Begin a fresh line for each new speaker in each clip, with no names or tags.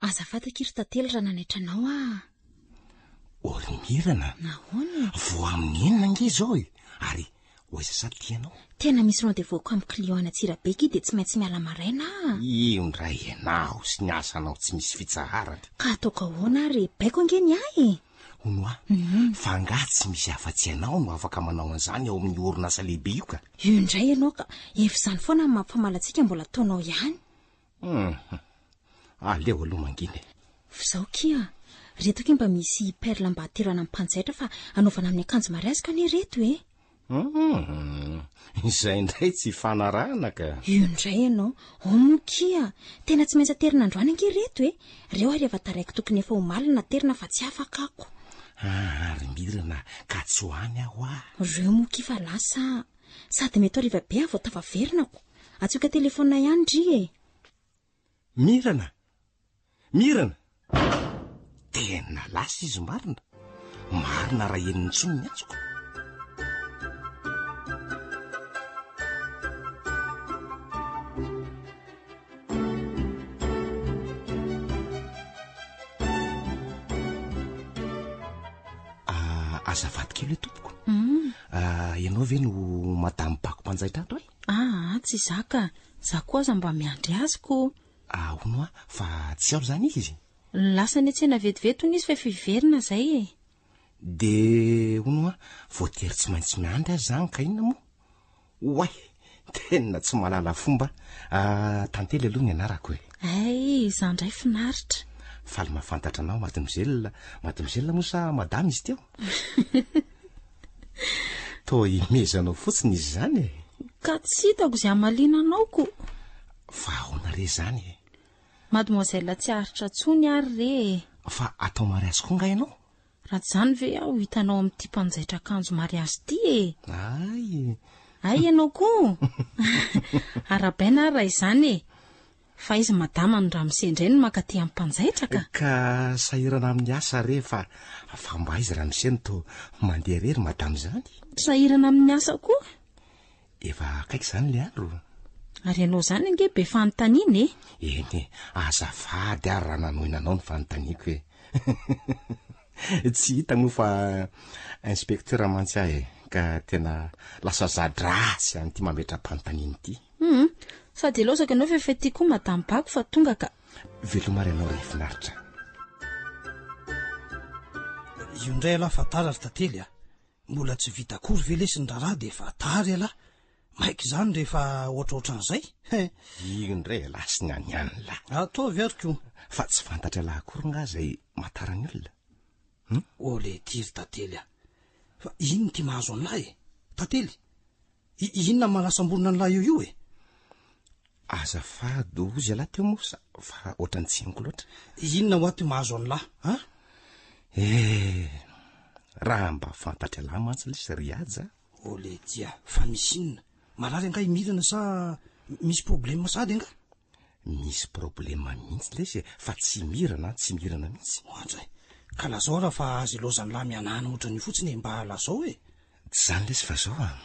Azafady akia ry Tantely raha nanaitra anao aho.
O ry Mirana.
Nahoana e?
Vao amin'ny enina ange izao e! Ary ho aiza sady ty ianao?
Tena misy rendez-vous-ko amin'ny client any Antsirabe akia dia tsy maintsy miala maraina aho.
Io indray ianao sy ny asanao tsy misy fitsaharana.
Ka ataoko ahoana ary e? Baiko ange ny ahy e!
Hono hoa,
mhm.
fa angaha tsy misy afa-tsy ianao no afaka manao an'izany ao amin'ny orinasa lehibe io ka?
Io indray ianao ka, efa izany foana ny mampifamaly antsika mbola ataonao ihany.
Hum, aleo aloha mangina e.
F'izao kia, reto akia mba misy perle mba aterana amin'ny mpanjaitra fa anaovana amin'ny akanjo mariazy anie reto e.
Hum, izay indray tsy ifanarahana ka.
Io indray ianao, ao moa kia, tena tsy maintsy aterina androany ange reto e. Reo ary efa taraiky tokony efa omaly no naterina fa tsy afaka ako.
Ah, ry Mirana, ka tsy ho any aho ah.
Reo moa kia fa lasa ah. Sady mety ho hariva be aho vao tafaverina ko. Antsoiko an-telefaonina ihany ndry e.
Mirana! Mirana! Tena lasa izy marina. Marina raha henony intsony ny antsoko. Ah, azafady kely hoe tompoko.
Mm.
Ah, ianao ve no madame Bako mpanjaitra ato e?
Ah, tsy za ka. Za koa aza mba miandry azy ko.
Ah, hono aho fa tsy ao izany izy?
Lasa niantsena vetivety hono izy fa efa hiverina izay e.
De hono aho, voatery tsy maintsy miandry aho izany ka inona moa? Oay, tena tsy mahalala fomba. Ah, Tantely aloha ny anarako e.
Hay, izaho indray finaritra.
Faly mahafantatra anao, mademoiselle. Mademoiselle moa sa madame izy teo? Toa imezanao fotsiny izy izany e.
Ka tsy hitako izay hamaliana anao ko.
Fa ahoana re izany e?
Mademoiselle tsy haharitra intsony ary re e.
Fa atao mariazy koa nga ianao?
Raha tsy izany ve aho hitanao amin'ity mpanjaitra akanjo mariazy ity e?
Ay!
Ay ianao koa! Arahabaina ary raha izany e! Fa aiza madama no ramose indray no mankaty amin'ny mpanjaitra ka?
Ka sahirana amin'ny asa re fa fa mba aiza ramose no toa mandeha irery madama izany?
Sahirana amin'ny asa koa?
Efa akaiky izany le andro.
Ary ianao izany ange be fanontaniana e!
Eny e, azafady ary raha nanohina anao ny fanontaniako e. Tsy hita moa fa inspecteur mantsy aho e, ka tena lasa za-dratsy an'ity mametra-panontaniana ity.
Hum, sady ilaozako ianao fa efa ity koa madame Bako fa tonga ka.
Veloma ary ianao ry finaritra.
Io indray ialahy fa tara ry Tantely a! Mbola tsy vita akory ve lesy ny raharaha dia efa tara ialahy? Maika izany rehefa ohatraohatran'izay? He!
Io indray ialahy sy ny any ihany lahy.
Ataovy ary ko.
Fa tsy fantatr'ialahy akory nga izay mahatara ny olona?
Hum? Olé ty ry Tantely a! Fa inona ity mahazo an'lahy e? Tantely! Inona no mahalasam-borona an'lah eo io e?
Azafady hozy ialahy teo moa sa fa ohatran'ny tsy henoko loatra.
Inona hoa ty mahazo an'lah a?
Eh, raha mba fantatr'ialahy mantsy lesy ry Haja.
Oh letia, fa misy inona? Marary angaha i Mirana sa misy problème sahady angaha?
Misy problème mihitsy lesy e, fa tsy Mirana an, tsy Mirana mihitsy.
Oadray, ka lazao raha fa aza ilaozan'lah mihanahana ohatran'io fotsiny e, mba lazao e.
Tsy zany lesy fa zao an,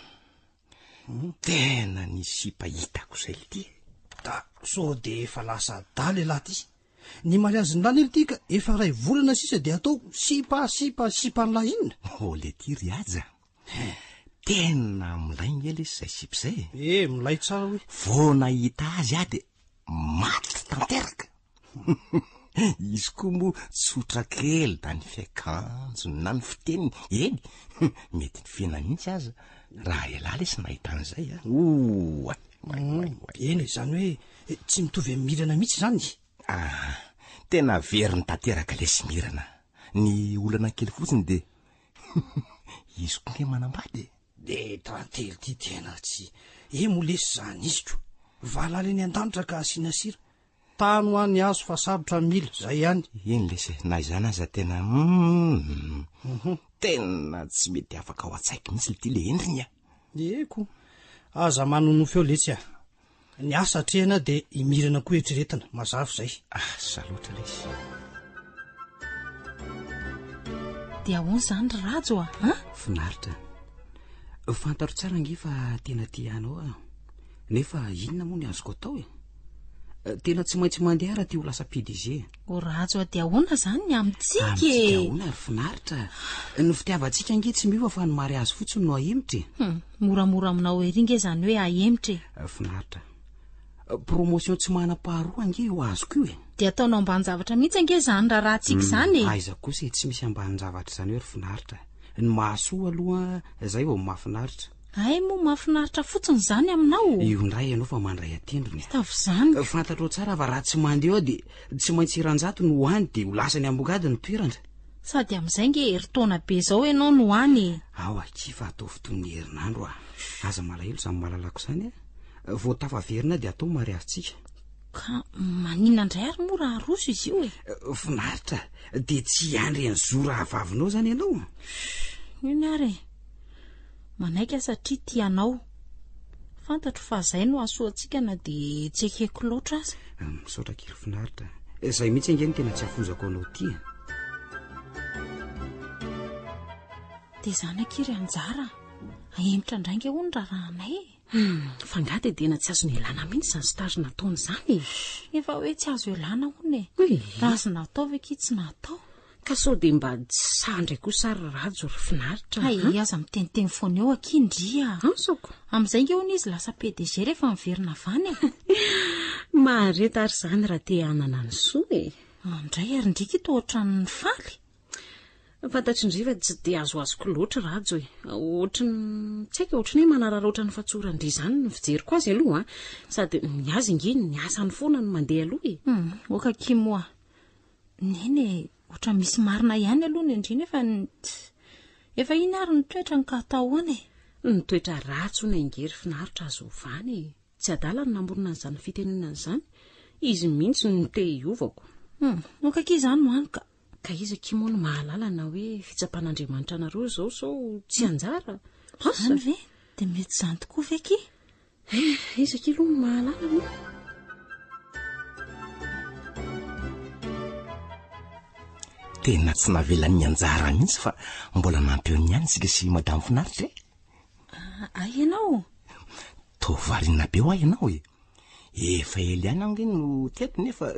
tena ny sipa hitako zay lty e.
Da sao de efa lasa adala elah ty. Ny mariazin'lah anie lty ka efa iray volana sisa de atao sipa sipa sipan'lah inona?
Oh lety ry Haja, tena milay nge lesy zay sipa zay
e. Eh, milay tsara hoe.
Vao nahita azy aho de maty tanteraka. Izy koa moa tsotra kely na ny fiakanjony na ny fiteniny, eny, mety ny fiainany mihitsy aza, raha ialahy lesy nahita an'izay a! Oay, oay, oay, oay.
Eny e, izany hoe tsy mitovy amin'i Mirana mihitsy izany e!
Ah, tena veriny tanteraka lesy Mirana, ny olana kely fotsiny dia izy koa nge manambady e!
De tantely ty tena tsy e moa lesy zany izy ko! Valala eny an-danitra ka asiana sira. Tano hoa ny azo fa sarotra ny mila, zay ihany.
Eny lesy e, na izany aza tena humm, tena tsy mety afaka ao an-tsaiko mihitsy ity le endriny a.
Ie ko, aza manonofy eo letsy a. Ny asa atrehina dia i Mirana koa eritreretina, mazava izay.
Asa loatra lesy.
Dia ahoana izany ry Rajo a, an?
Finaritra. Fantaro tsara ange fa tena tia anao aho. Nefa inona moa ny azoko atao e?
Tena tsy maintsy mandeha raha te ho lasa PDG.
O Rajo a, dia ahoana izany ny amintsika e?
Amintsika ahoana ry finaritra? Ny fitiavantsika ange tsy miova fa ny mariazy fotsiny no ahemotra e.
Hum, moramora aminao ery nge izany hoe ahemotra e.
Finaritra. Promotion tsy manam-paharoa ange io azoko io e.
Dia ataonao ambanin-javatra mihitsy ange izany raharahantsika izany e.
Aiza kosa e, tsy misy ambanin-javatra izany eo ry finaritra. Ny mahasoa aloha izay vao mahafinaritra.
Hay moa mahafinaritra fotsiny izany aminao?
Io indray ianao fa mandray an-tendrony.
Hitako izany.
Fantatrao tsara fa raha tsy mandeha ao dia tsy maintsy Iranjato no ho any dia ho lasany ambongady ny toerana.
Sady amin'izay nge herintaona be izao ianao no any e.
Ao akia fa ataovy toy ny herinandro ah. Aza malahelo izany malalako izany a. Vao tafaverina dia atao mariazintsika.
Ka maninona indray ary moa raha aroso izy io e?
Finaritra. Dia tsy hiandry an'i Zo rahavavinao izany ianao?
Inona ary e? Manaiky aho satria tia anao. Fantatro fa zay no hahasoa antsika na dia tsy ekeko loatra aza.
Misaotra akia ry finaritra. Zay mihitsy ange no tena tsy afoizako anao ity e.
Dia izany akia ry Anjara a. Ahemotra indray ange hono ny raharahanay e.
Hum, fa angaha dia tena tsy azo nialana mihitsy izany stage nataony izany e?
Efa hoe tsy azo ialana hono e. Raha azo natao ve akia tsy natao?
Ka sao dia mba tsy sahy indray kosa ary Rajo ry finaritra
a! Hay, aza miteniteny foana eo akia ndry a!
Ansoko!
Amin'izay nge hono izy lasa PDG rehefa miverina avy any e!
Mahareta ary izany raha te hanana ny soa e!
Andray ary ndry ki toa ohatran'ny faly!
Fantatry ndry fa tsy dia azoazoko loatra Rajo e! Ohatry ny, tsy haiko e, ohatry ny hoe manararaotra ny fahatsoran-dry izany ny fijeriko azy aloha a! Sady ny azy ange ny asany foana no mandeha aloha e!
Hum, ok akia moa! Neny e, ohatran'ny misy marina ihany aloha ny an-dry nefa efa iny ary ny toetrany ka atao ahoana e?
Ny toetra ratsy hono ange ry finaritra azo ovana e! Tsy adala no namorona an'izany fitenenana izany, izy mihitsy no te hiovako.
Hum, ok akia izany no any ka.
Ka iza akia moa no mahalala na hoe fitsapan'Andriamanitra anareo izao sao tsy anjara?
Asa? Izany ve? Dia mety izany tokoa ve akia?
Eh, iza akia aloha no mahalala moa?
Tena tsy navelan'ny anjara mihitsy fa mbola nampiony ihany isika sy madame Finaritra e.
Ah, ay ianao?
Toa variana be hoa ianao e. Efa ela ihany aho nge no teto nefa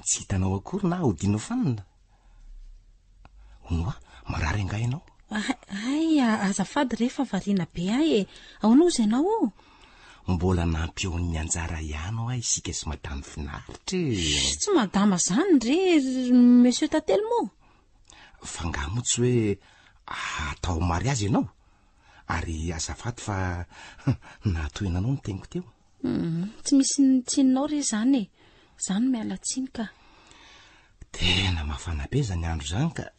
tsy hitanao akory na hodianao fanina. Hono hoa, marary angaha ianao?
Hay, azafady re fa variana be ahy e. Ahoana hozy ianao o?
Mbola nampihaon'ny anjara ihany hoa isika sy madame Finaritra e.
Tsy madama izany re ry monsieur Tantely moa.
Fa angaha moa tsy hoe hatao mariazy ianao? Ary azafady fa nahatohina anao ny teniko teo.
Hum, tsy misy tsininao re izany e. Za no miala tsiny ka.
Tena mafana be izany andro izany ka.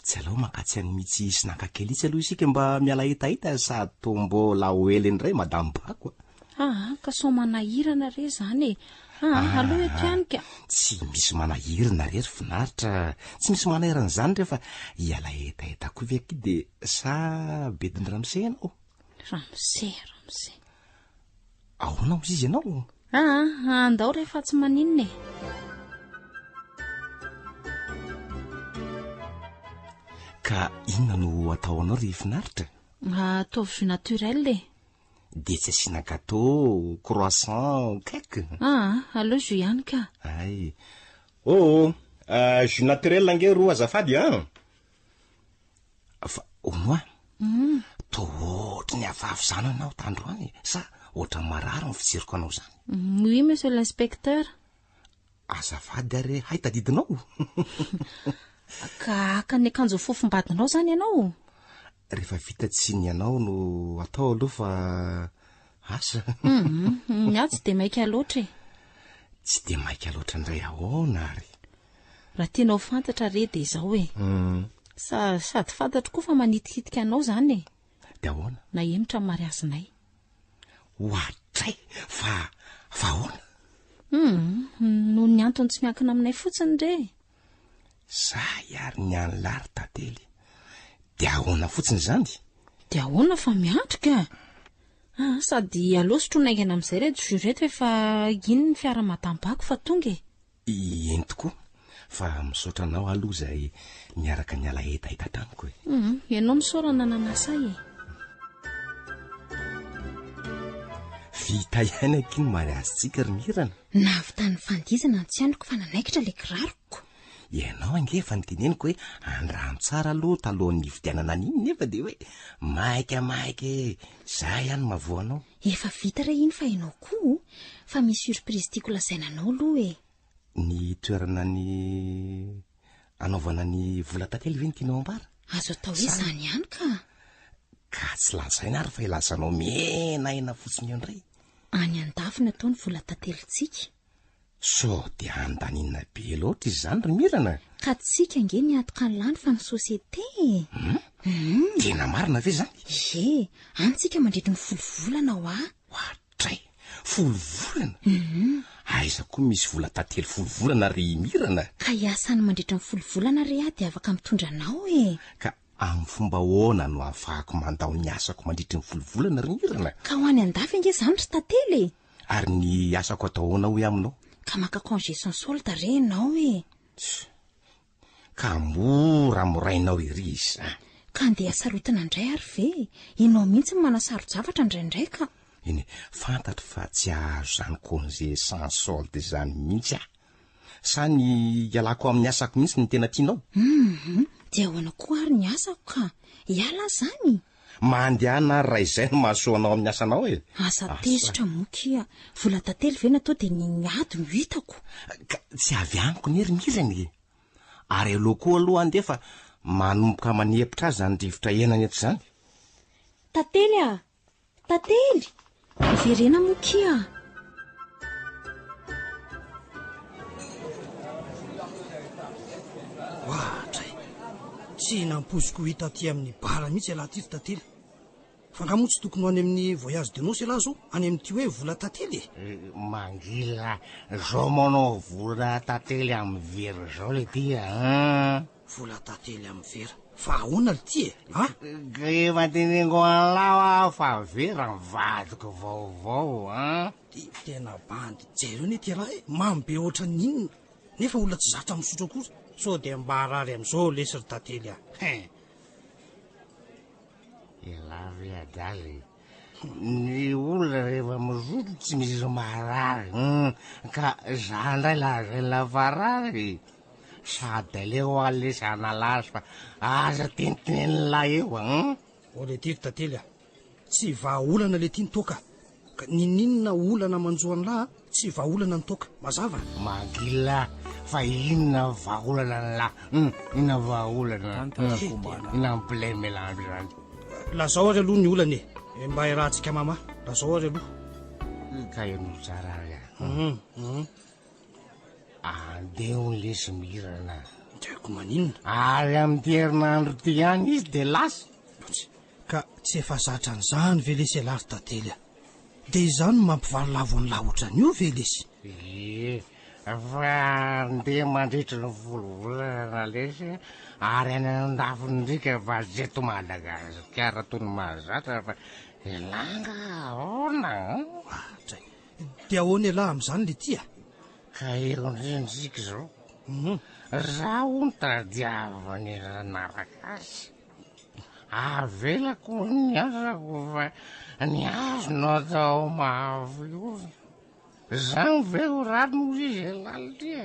Tsy aleo mankatsy an'i Mitsy sy naka kely itsy aloha isika mba miala hetaheta sady toa mbola ho ela indray madame Bako
a. Aa, ka sao manahirana re izany e. Aa, aloha eto ihany ka.
Tsy misy manahirana re ry finaritra. Tsy misy manahirana izany re fa hiala hetaheta koa ve akia dia sa bedin-dramose ianao?
Ramose, ramose.
Ahoana hozy izy ianao?
Aa, andao re fa tsy maninona e.
Ka inona no atao anao ry finaritra?
Ataovy jus naturel e.
Dia tsy asiana gâteau, croissant, cake?
Aa, aleo jus ihany ka.
Hay. Oh, oh, jus naturel ange roa azafady an. Fa hono hoa, toa ohatry ny hafahafa izany ianao tandroany e, sa ohatran'ny marary ny fijeriko anao izany?
Oui, monsieur l'inspecteur.
Azafady ary e, hay tadidinao?
Ka haka ny akanjo fofombadinao izany ianao?
Rehefa vita tsy ny anao no atao aloha fa asa.
Ny ahy tsy dia maika loatra e.
Tsy dia maika loatra indray ahoana ary?
Raha tianao ho fantatra re dia izao e. Sa, sady fantatro koa fa manitikitika anao izany e.
Dia ahoana?
Nahemotra ny mariazinay.
Oadray! Fa, fa ahoana?
Hum, noho ny antony tsy miankina aminay fotsiny re.
Zay ary ny an'lah ry Tantely. Dia ahoana fotsiny izany?
Dia ahoana fa miandry ka. Ah, sady aleo sotroina haingana amin'izay ireto jus ireto efa iny ny fiara madame Bako fa tonga e.
Eny tokoa, fa misaotra anao aloha izay niaraka niala hetaheta tamiko e.
Hum, ianao misaorana nanasa ahy e.
Vita ihany akia ny mariazintsika ry Mirana.
Nahavita ny fandihizana ny tsy andriko fa nanaikitra ilay kiraroko.
Ianao ange efa noteneniko hoe andramo tsara aloha talohan'ny hividianana an'iny nefa dia hoe maika maika e, za ihany mahavoa anao.
Efa vita re iny fa ianao koa o! Fa misy surprise tiako lazaina anao aloha e.
Ny toerana ny anaovana ny vola tantely ve no tianao ambara?
Azo atao hoe izany ihany ka.
Ka tsy lazaina ary fa ilazanao mihenahena fotsiny eo indray.
Any an-dafy no atao ny vola tantelintsika.
Sao dia andanina be loatra izy izany ry Mirana?
Ka tsika ange ny antoka ny lany fa ny société e!
Hum? Hum. Tena marina ve izany?
Ie, any tsika mandritry ny folo volana hoa.
Oadray! Folo volana? Hum. Aiza koa misy vola tantely folo volana ry Mirana?
Ka hiasa any mandritry ny folo volana re aho dia afaka mitondra anao e!
Ka amin'ny fomba ahoana no ahafahako mandao ny asako mandritry ny folo volana ry Mirana?
Ka ho any an-dafy ange izany ry Tantely e!
Ary ny asako atao ahoana hoy aminao?
Ka maka congé sans solde re ianao e!
Tss! Ka mora morainao ery izy izany.
Ka andeha hasarotina indray ary ve e? Ianao mihitsy no manasaro-javatra indraindray ka!
Eny e, fantatro fa tsy hahazo izany congé sans solde izany mihitsy aho. Sa ny hialako amin'ny asako mihitsy no tena tianao?
Hum! Dia ahoana koa ary ny asako ka? Hiala aho izany?
Mandehana ary raha izay no mahasoa anao amin'ny asanao e!
Aza tezitra moa kia, vola tantely ve natao dia ny ny ady no hitako.
Ka tsy avy amiko ne ry Mirana e! Ary aleo koa aloha andeha fa manomboka manepotra azy izany rivotra iainana eto izany.
Tantely a! Tantely! Miverena moa kia!
Oadray! Tsy nampoiziko ho hita aty amin'ny bar mihitsy ialahy ity ry Tantely. Fa angaha moa tsy tokony ho any amin'ny voyage de noces ialahy izao? Any amin'ity hoe vola tantely e?
Mangila, zao manao vola tantely amin'ny vera zao le ty a!
Vola tantely amin'ny vera. Fa ahoana lty e? A?
Ka efa teneniko an'lah hoa fa vera ny vadiko vaovao a!
Ty tena bandy. Jereo anie ty ialahy e! Mamy be ohatran'ny inona? Nefa olona tsy zatra misotro akory. Sao dia mba harary amin'izao lesy ry tantely a! Hein!
Ialahy ve adala e? Ny olona rehefa misotro tsy misy marary. Hum, ka za ndray lazaina fa rary. Sady aleo aho lesy hanala azy fa aza tenitenen'lah eo a! Hum.
Ô le ty ry tantely a! Tsy vahaolana le ty ny toaka. Ka ninoninona olana manjo an'lah tsy vahaolana ny toaka. Mazava?
Magila fa inona vahaolana an'lah? Hum, inona vahaolana? Hum, inona blème elah amzany?
Lazao ary aloha ny olana e! Mba iarahantsika mamaha. Lazao ary aloha.
Ka henoy tsara ary a. Hum, hum. Andeha hono lesy Mirana.
Tsy haiko maninona.
Ary amin'ity herinandro ity ihany izy dia lasa.
Ka tsy efa zatra an'izany ve lesy ialahy ry Tantely a? Dia izany no mampivarilavo an'lah ohatran'io ve lesy?
Ie, fa andeha mandritry ny folo volana lesy ary any an-dafin'ny fa tsy eto Madagasikara toy ny mahazatra fa elah angaha ahoana an?
Oadray, Dia ahoana ialahy amin'izany Litia a?
Ka eo indrindra isika izao. Za hono tadiaviny hanaraka azy. Avelako ny asako fa ny azy no atao mafy orina. Zany ve ho rariny hoy izy ialahy Litia?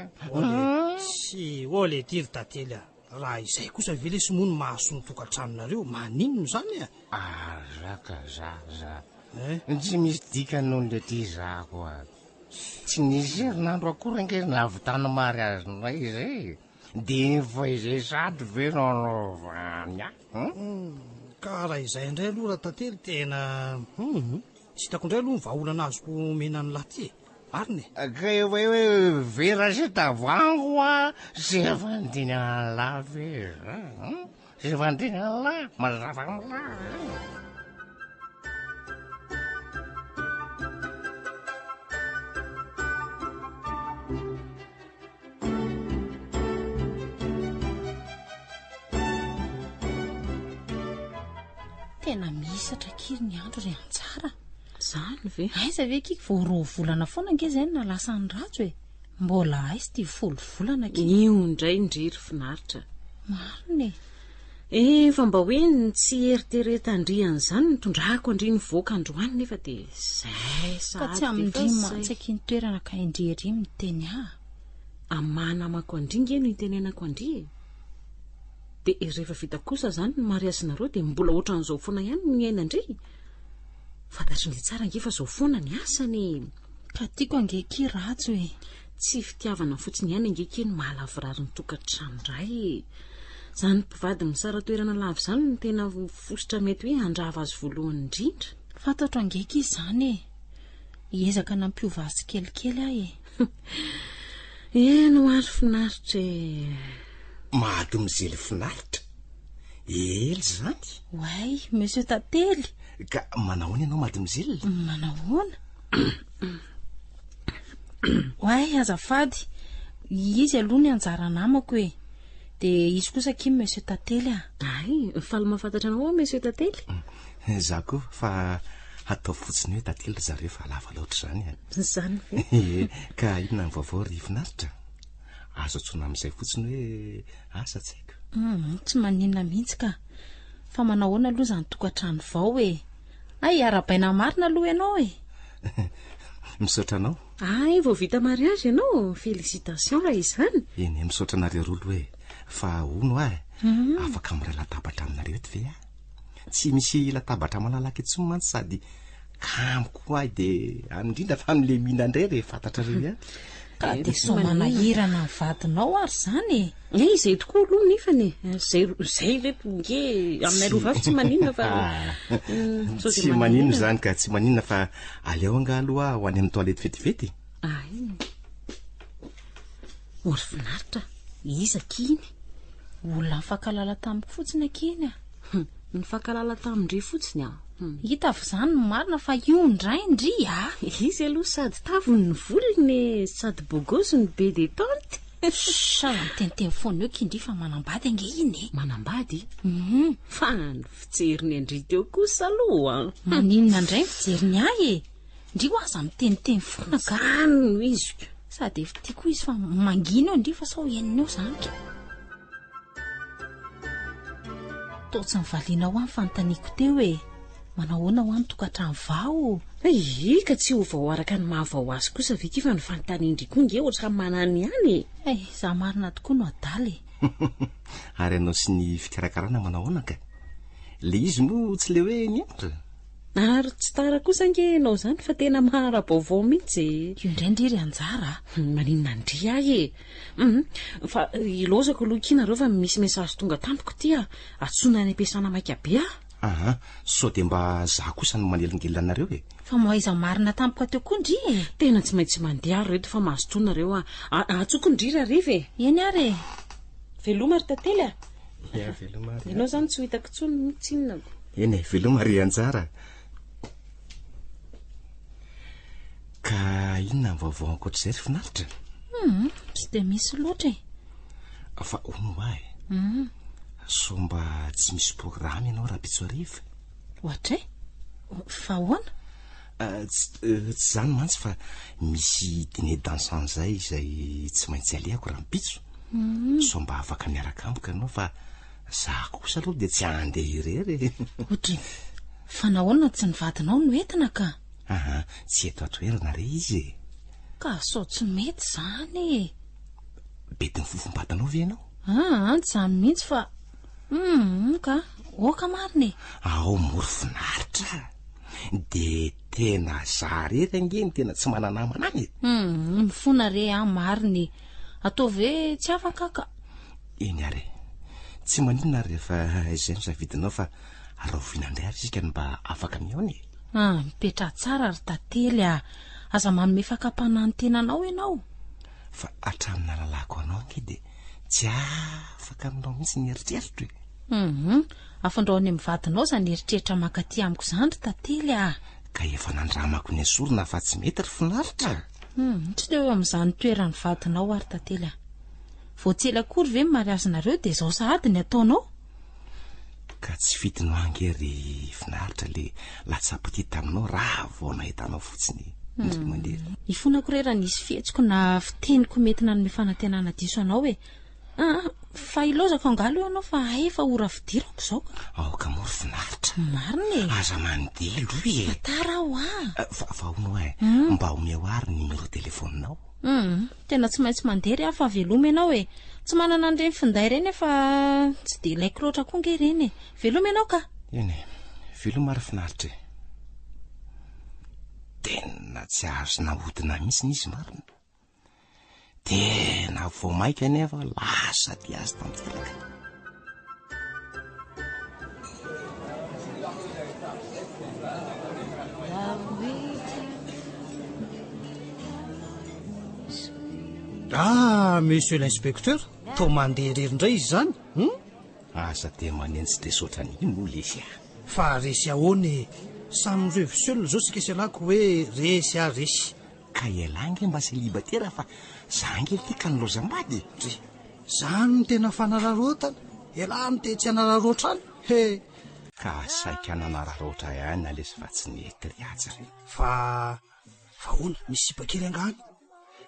Tsy ô Litia ry Tantely a! Raha izay kosa ve lesy moa no mahasoa ny tokantranonareo, maninona izany e?
Aza ka za za. Tsy misy dikany noho ny aty za koa. Tsy nisy herinandro akory ange nahavitana mariazinay izay e. Dia efa izay sahady ve no anaovany ahy?
Hum, ka raha izay indray aloha Ratantely tena hum, tsy hitako indray aloha ny vahaolana azoko omena an'i lahy ty e. Marina
e. Ka efa hoe vera sy tavoahangy hoa tsy efa niteny an'lah ve za? Tsy efa niteny an'lah? Mazava amin'lah zany.
Tena mihisatra akia ny andro ry Anjara.
Zany ve?
Aiza ve akia vao roa volana foana ange izay no nahalasa an'i Rajo e. Mbola aiza ity folo volana akia.
Io indray ndry ry finaritra.
Marina e.
Efa mba hoe ny tsy hieriteretan-dry an'izany nitondrako an-dry nivoaka androany nefa dia izay
Ka
sahady
tsy
dia efa
amin-dry
izay.
mantsy akia ny toerana ka indry ery miteny ahy.
Amin'ny maha namako an-dry nge no itenenako an-dry e. Dia rehefa vita kosa izany ny mariazinareo dia mbola ohatran'izao foana ihany no niainan-dry? Fantatry ndry tsara ange fa izao foana ny asany e.
Ka tiako ange akia Rajo e.
Tsy fitiavana fotsiny ihany ange akia no mahalavorary ny tokantrano iray e. Izany mpivady misara-toerana lava izany no tena fositra mety hoe handrava azy voalohany indrindra.
Fantatro ange akia izany e. Hiezaka nampiova azy tsikelikely aho e.
Eny ho ary finaritra e.
Mahadomizely finaritra. Ela izany.
Oay, Monsieur Tantely.
Ka manahoana ianao mademoiselle?
Manahoana? Oay, azafady. Izy aloha ny anjara namako e. Dia izy kosa akia Monsieur Tantely a.
Ay, faly mahafantatra anao aho Monsieur Tantely.
Za koa fa hatao fotsiny hoe Tantely ry zareo fa lava loatra izany a.
Izany ve?
Ie, ka inona ny vaovao ry finaritra? Azo antsoina amin'izay fotsiny hoe asa tsy haiko.
Hum, tsy maninona mihitsy ka. Fa manahoana aloha izany tokantrano vao e? Hay, arahabaina marina aloha ianao e!
Misaotra anao.
Hay, vao vita mariage ianao? Félicitations raha izany.
Eny e, misaotra anareo roa aloha e. Fa hono aho e, afaka miray latabatra aminareo eto ve aho? Tsy misy latabatra malalaka intsony mantsy sady kamo koa ahy dia indrindra fa amin'ilay mihinana indray re fantatrareo ihany.
Ka dia sao manahirana ny vadinao ary izany e!
Eh, izay tokoa aloha nefany e! Izay, izay ireto nge aminay roa vavy tsy maninona fa
sao dia Tsy maninona izany ka, tsy maninona fa aleo angaha aloha aho ho any amin'ny toilette vetivety.
Ay. Ory finaritra, iza akia iny?
Olona nifankahalala tamiko fotsiny akia iny a!
Hum, nifankahalala tamin-dry fotsiny a! Hum.
Hita avy izany ny marina fa io indray ndry a!
Izy aloha sady taviny ny volony e, sady bogosy no be detente.
Sha, miteniteny foana eo kindry fa manambady ange iny e!
Manambady?
Hum.
Fa ny fijeriny an-dry teo kosa aloha an!
Maninona indray ny fijeriny ahy e? Ndry ho aza miteniteny foana ka.
Zany no iziko.
Sady efa tiako izy fa mangina eo ndry fa sao henony eo zany ka. Toa tsy nivalianao ahy ny fanontaniako teo e. Manahoana hoa ny tokantrano vao?
Ii, ka tsy ho vao araka ny maha vao azy kosa ve ity fa ny fanontanian-dry koa nge ohatran'ny manano ihany e.
Hay, za marina tokoa no adala e.
Ary ianao sy ny fikarakarana manahoana ka? Le izy moa tsy le hoe nianatra?
Ary tsy tara kosa ange ianao izany fa tena mahara-baovao mihitsy e.
Io indray ndry ry Anjara a.
Maninona ndry ahy e. Hum, fa ilaozako aloha akia nareo fa misy message tonga tampoka ity a. Antsoina any am-piasana maika be aho.
Aha, sao dia mba za kosa no manelingelina anareo e.
Fa moaiza marina tampoka teo koa ndry e.
Tena tsy maintsy mandeha aho ry reto fa mazotoa nareo a. Antsoko ndry rahariva e.
Eny ary e.
Veloma ry Tantely a.
Ya, veloma ary.
Ianao izany tsy ho hitako intsony mihitsy inona ko.
Eny e, veloma ry Anjara. Ka inona ny vaovao ankoatr'izay ry Finaritra?
Hum, tsy dia misy loatra e.
Fa hono hoa e.
Hum.
Sao mba tsy misy programme ianao rahampitso hariva?
Ohatray? Fa ahoana?
Ah, tsy eh, tsy izany mantsy fa misy dîner dansant izay izay tsy maintsy alehako rahampitso.
Hum.
Sao mba afaka miaraka amiko ianao fa za kosa aloha dia tsy handeha irery e.
Ohatry, fa nahoana tsy ny vadinao no entina ka?
Aha, tsy eto an-toerana re izy e.
Ka sao tsy mety izany e.
Bedin'ny fofom-batanao ve ianao?
Aa, tsy izany mihitsy fa hum ka, oka marina e.
Ao mory finaritra. Dia tena za rery ange no tena tsy mana-namana any e.
Hum, mifona re aho marina e. Ataovy hoe tsy afaka aho ka.
Eny ary e. Tsy maninona ary rehefa izay no safidinao fa rahoviana indray ary isika no mba afaka mihaona e.
Ah, mipetraha tsara ry Tantely a. Aza manome fakam-panahy ny tenanao ianao.
Fa hatramin'ny nahalalako anao ange dia tsy afaka aminao mihitsy ny eritreritro e.
Hum, afindrao any amin'ny vadinao izany eritreritra mankaty amiko izany ry Tantely a.
Ka efa nandramako nesorina fa tsy mety ry finaritra.
Hum, tsy teo amin'izany toeran'ny vadinao aho ry Tantely a. Vao tsy ela akory ve ny mariazinareo dia izao sahady ny ataonao?
Ka tsy fidiny ho ange ry finaritra le latsa-pitia taminao raha vao nahita anao fotsiny indray mandeha.
Ifonako re raha nisy fihetsiko na fiteniko mety nanome fanantenana diso anao e. Aa, fa. Fa ilaozako angaha aloha ianao fa hay efa ora fidirako izao ka.
Aoka moa ry finaritra.
Marina e.
Aza mandeha aloha e.
Fa tara aho ah.
Fa, fa hono hoa e, mba omeo ary ny numéro téléphone-nao.
Hum, tena tsy maintsy mandeha ry aho fa veloma ianao e. Tsy manana an'ireny finday ireny aho fa tsy dia ilaiko loatra koa ange ireny e. Veloma ianao ka.
Eny e, veloma ary finaritra e. Tena tsy azo nahodina mihitsy izy marina. Tena vao maika anefa lasa dia azy tanteraka.
Ah, monsieur l'inspecteur, toa mandeha irery indray izy izany, hum?
Aza dia manenjy diso ohatran'iny moa lesy ah.
Fa resy ahoana e? Samy revy seul izao sika sy ialahy ko hoe resy ah resy.
Ka ialahy ange mba célibataire fa za ange ity ka nilaozam-bady e.
Dry, zany no tena fanararaotana, ialahy no te tsy hanararaotra any, he!
Ka saika nanararaotra ihany lesy fa tsy nety ry Haja re.
Fa, fa ahoana, misy sipa kely angaha any?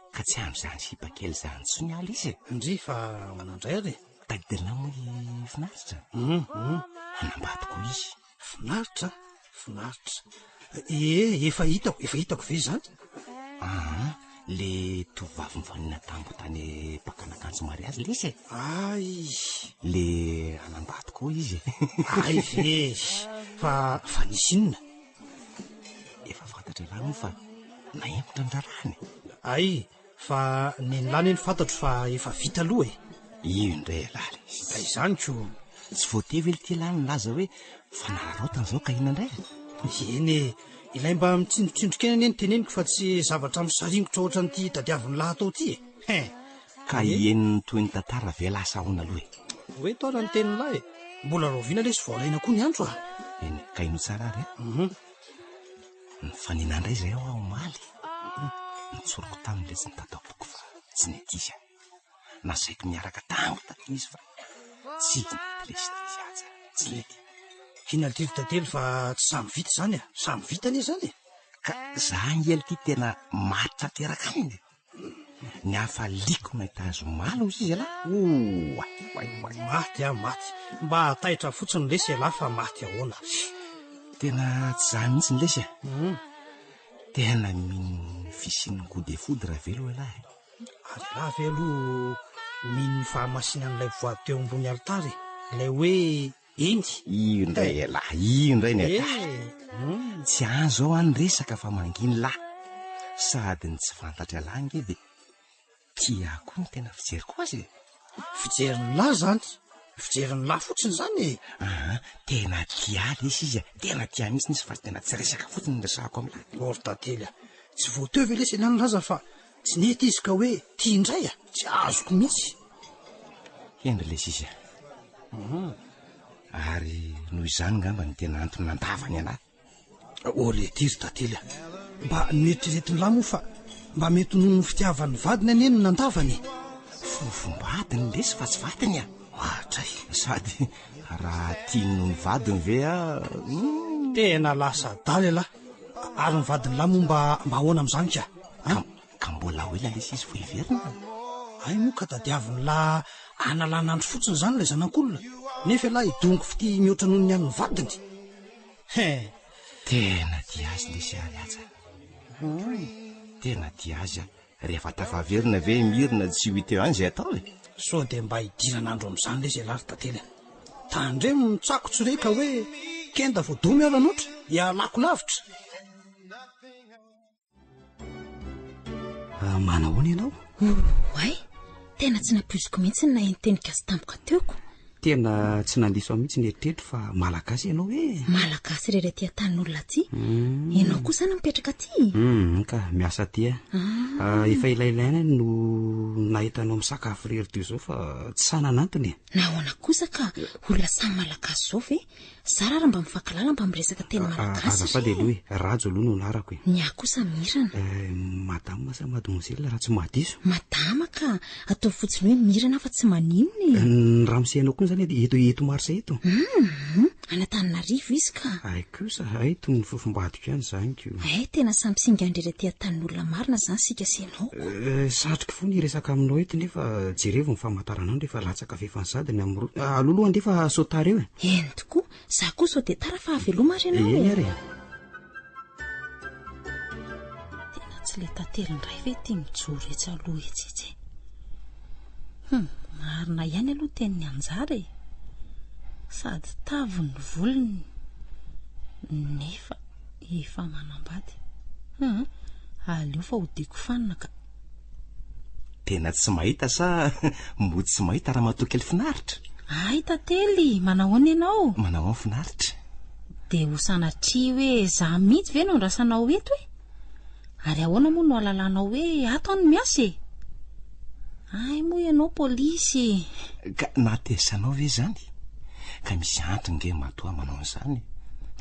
Ka tsy amin'izany sipa kely izany intsony aho lesy e.
Ndry, fa ahoana indray ary e?
Tadidinao moa i Finaritra?
Hum, hum.
Hanambady koa izy.
Finaritra, finaritra. Ee, efa hitako, efa hitako ve izany?
Aa, le tovovavy mifanena tamiko tany mpakana akanjo mariazy lesy e.
Ay.
Le hanambady koa izy e.
Ay ve, fa, fa nisy inona?
Efa fantatr'ialahy moa fa nahemotra ny raharahany e.
Ay, Fa nen'lah anie no fantatro fa efa vita aloha e!
Io indray elah le izy.
Ka izany ko!
Tsy voatery ve ity elah nilaza hoe fanararaotana izao ka inona indray e?
Eny e! Ilay mba mitsindrotsindroka eny anie no teneniko fa tsy zavatra misaringotra ohatran'ity tadiavin'lah atao ity e! Hein!
Ka henon'ny tohin'ny tantara ve elah sa ahoana aloha e?
Ho eto ara ny tenin'lah e! Mbola rahoviana lesy vao alaina koa ny antso a!
Eny e, ka henoy tsara ary a!
Hum.
Nifanena indray izay aho omaly. Nitsoriko taminy ilay tsy nitataopoko fa tsy nety izy. Nasaiko niaraka tamiko taty izy fa tsy nety lesy ilay izy aza. Tsy nety.
Inona ity ry Tantely fa tsy samy vita izany e? Samy vita anie izany e!
Ka za ange ity tena maty tanteraka aminy e! Ny hafaliako nahita azy omaly hozy izy ialahy. Oay, oay, oay.
Maty aho, maty. Mba taitra fotsiny lesy ialahy fa maty ahoana ary.
Tena tsy zany mihitsy ny lesy a. Tena mino ny fisian'ny coup de foudre ve aloha ialahy e?
Ary ialahy ve aloha mino ny fahamasinan'ilay voady teo ambony alitara e? Ilay hoe Eny.
Io indray ialahy, io indray ny adala. Tsy any izao any resaka fa manginy lahy. Sady ny tsy fantatr'ialahy ange dia tia ahy koa no tena fijeriko azy e.
Fijerin'ny lahy izany, fijerin'ny lahy fotsiny izany e.
Aa, tena tia ahy lesy izy e, tena tia ahy mihitsy izy fa tena tsy resaka fotsiny no resahako amin'lahy.
Ô ry Tantely a, tsy vao teo ve lesy ialahy nilaza fa Tsy nety izy ka hoe tia indray a! Tsy azoko mihitsy.
Hendry lesy izy a. Ary noho izany ngamba no tena antony nandavany anah.
Oh lety ry Tantely a! Mba noeritreretin'lah moa fa mba mety noho ny fitiavan'ny vadiny anie no nandavany e!
Fofombadiny lesy fa tsy vadiny a!
Ohatray!
Sady raha tiany noho ny vadiny ve aho?
Tena lasa adala ialahy! Ary ny vadin'lah moa mba mba ahoana amin'izany ka?
Ka, ka mbola ho ela lesy izy vao hiverina.
Hay moa ka tadiavin'lah analana andro fotsiny izany ilay zanak'olona, nefa ialahy hidongy fitia mihoatra noho ny an'ny vadiny. He!
Tena tia azy lesy aho ry Haja. Tena tia azy aho. Rehefa tafaverina ve i Mirina tsy ho hita eo ihany izay atao e?
Sao dia mba hidiran'andro amin'izany lesy ialahy ry Tantely a! Tandremo ny tsako tsy re ka hoe kenda vao domy aho ranotra, ialako lavitra.
Ah, manahoana ianao?
Oay, tena tsy nampoiziko mihitsy ny naheno teny gasy tampoka teoko.
Tena tsy nandiso ahy mihitsy ny eritreritro fa malagasy ianao e.
Malagasy irery aty an-tanin'olona aty. Ianao koa izany mipetraka aty?
Hum, ka miasa aty aho. Ah. Efa ilailaina no nahita anao misakafo irery toy izao fa tsy sahy nanantona e.
Nahoana kosa ka olona samy malagasy izao ve? Zara ary mba mifankalala mba miresaka teny malagasy ry.
Azafady aloha e, Rajo aloha no anarako e.
Ny ahy kosa Mirana.
Eh, madame sa mademoiselle raha tsy mahadiso?
Madama ka, ataovy fotsiny hoe Mirana fa tsy maninona e.
Ny ramose anao koa izany eto eto Marseille eto?
Hum, Any Antananarivo izy ka.
Hay kosa, hay toy ny fofombadiko ihany izany ko.
Hay tena samy singan-drery aty an-tanin'olona marina izany isika sy ianao ko.
Eh, satriko foana hiresaka aminao eto nefa jerevo ny famantaranandro efa latsaka fefany sady ny amin'ny roa. Aleo aloha andeha fa sao tara eo e.
Eny tokoa, za koa sao dia tara fa veloma ary ianao e.
Eny ary e.
Tena tsy le tantely indray ve ity mijoro etsy aloha etsy etsy e? Hum, marina ihany aloha tenin'i Anjara e. Sady tavy ny volony nefa efa manambady. Hum, aleo fa hodiako fanina ka.
Tena tsy mahita sa mody tsy mahita ramatoa kely finaritra?
Hay Tantely, manahoana ianao?
Manahoana finaritra?
Dia ho sanatria hoe za mihitsy ve no andrasanao eto e? Ary ahoana moa no ahalalanao hoe ato aho no miasa e? Hay moa ianao polisy.
Ka nahatezisanao ve izany? Ka misy antony nge matoa manao an'izany e.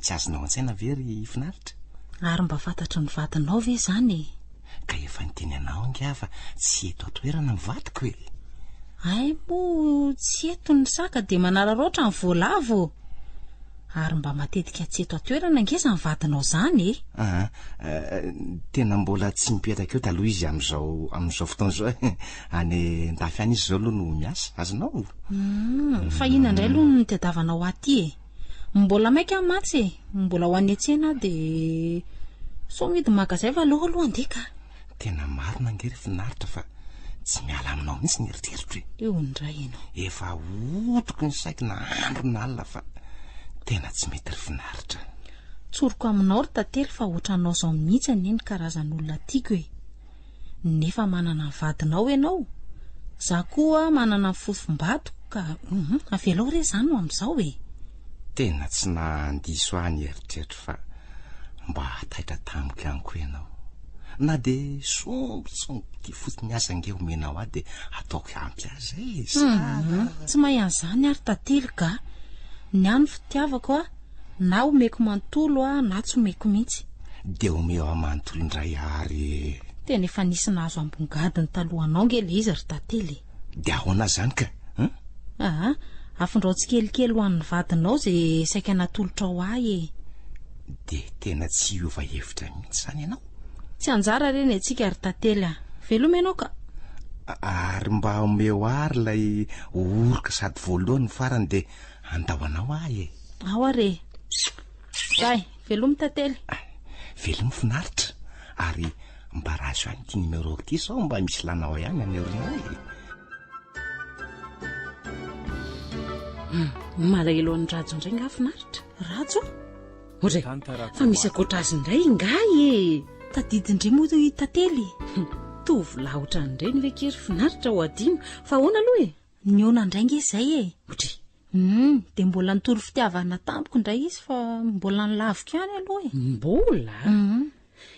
Tsy azonao an-tsaina ve ry Finaritra?
Ary mba fantatry ny vadinao ve izany e?
Ka efa niteny anao ange aho fa tsy eto an-toerana ny vadiko e.
Hay moa tsy eto ny saka dia manararaotra ny voalavo ô! Ary mba matetika tsy eto an-toerana ange izany vadinao izany e!
Aa, tena mbola tsy mipetraka eto aloha izy amin'izao amin'izao fotoana izao e. Any an-dafy any izy izao aloha no miasa, azonao?
Hum, fa inona indray aloha no nitadiavanao ahy aty e? Mbola maika aho mantsy e, mbola ho any an-tsena aho dia sao mihidy magazay fa aleo aloha handeha ka.
Tena marina ange ry finaritra fa tsy miala aminao mihitsy ny eritreritro e.
Eo indray ianao.
Efa hodiko ny saiko na andro na alina fa tena tsy mety ry finaritra.
Tsoriko aminao ry Tantely fa ohatranao izao mihitsy anie ny karazan'olona tiako e. Nefa manana ny vadinao ianao, za koa manana ny fofom-badiko ka hum avelao re izany ho amin'izao e.
Tena tsy nahandiso ahy ny eritreritro fa mba taitra tamiko ihany koa ianao. Na dia sombintsombiny fotsiny aza ange omenao ahy dia ataoko ampy ahy izay e.
Hum tsy mahay an'izany aho ry Tantely ga. Ny ahy ny fitiavako a. Na omeko manontolo aho na tsy omeko mihitsy.
Dia omeo ahy manontolo indray ary e.
Tena efa nisy nahazo ambongadiny talohanao nge le izy ry Tantely e.
Dia ahoana izany ka? Hein?
Aa, afindrao tsikelikely ho an'ny vadinao ze saika natolotrao ahy e.
Dia tena tsy hiova hevitra mihitsy izany ianao?
Tsy anjara re ny antsika ry Tantely a. Veloma ianao ka.
Ary mba omeo ahy ary ilay oroka sady voalohany no farany dia Andao anao ahy e.
Ao ary e. Zay, velomy Tantely.
Velomy finaritra. Ary mba raso ihany ity numéro ity sao mba misy lanao ihany any aoriana e.
Hmm, malahelo an'i Rajo indray nga finaritra.
Rajo?
Odray, fa misy ankoatra azy indray ingahy e.
Tadidin-dry moa i Tantely.
Tovolahy ohatran'ireny ve kery finaritra ho adino. Fa ahoana aloha e?
Nihaona indray nge izay e!
Odry!
Hum, dia mbola nitory fitiavana tamiko indray izy fa mbola nilaviko ihany aloha e!
Mbola?
Hum.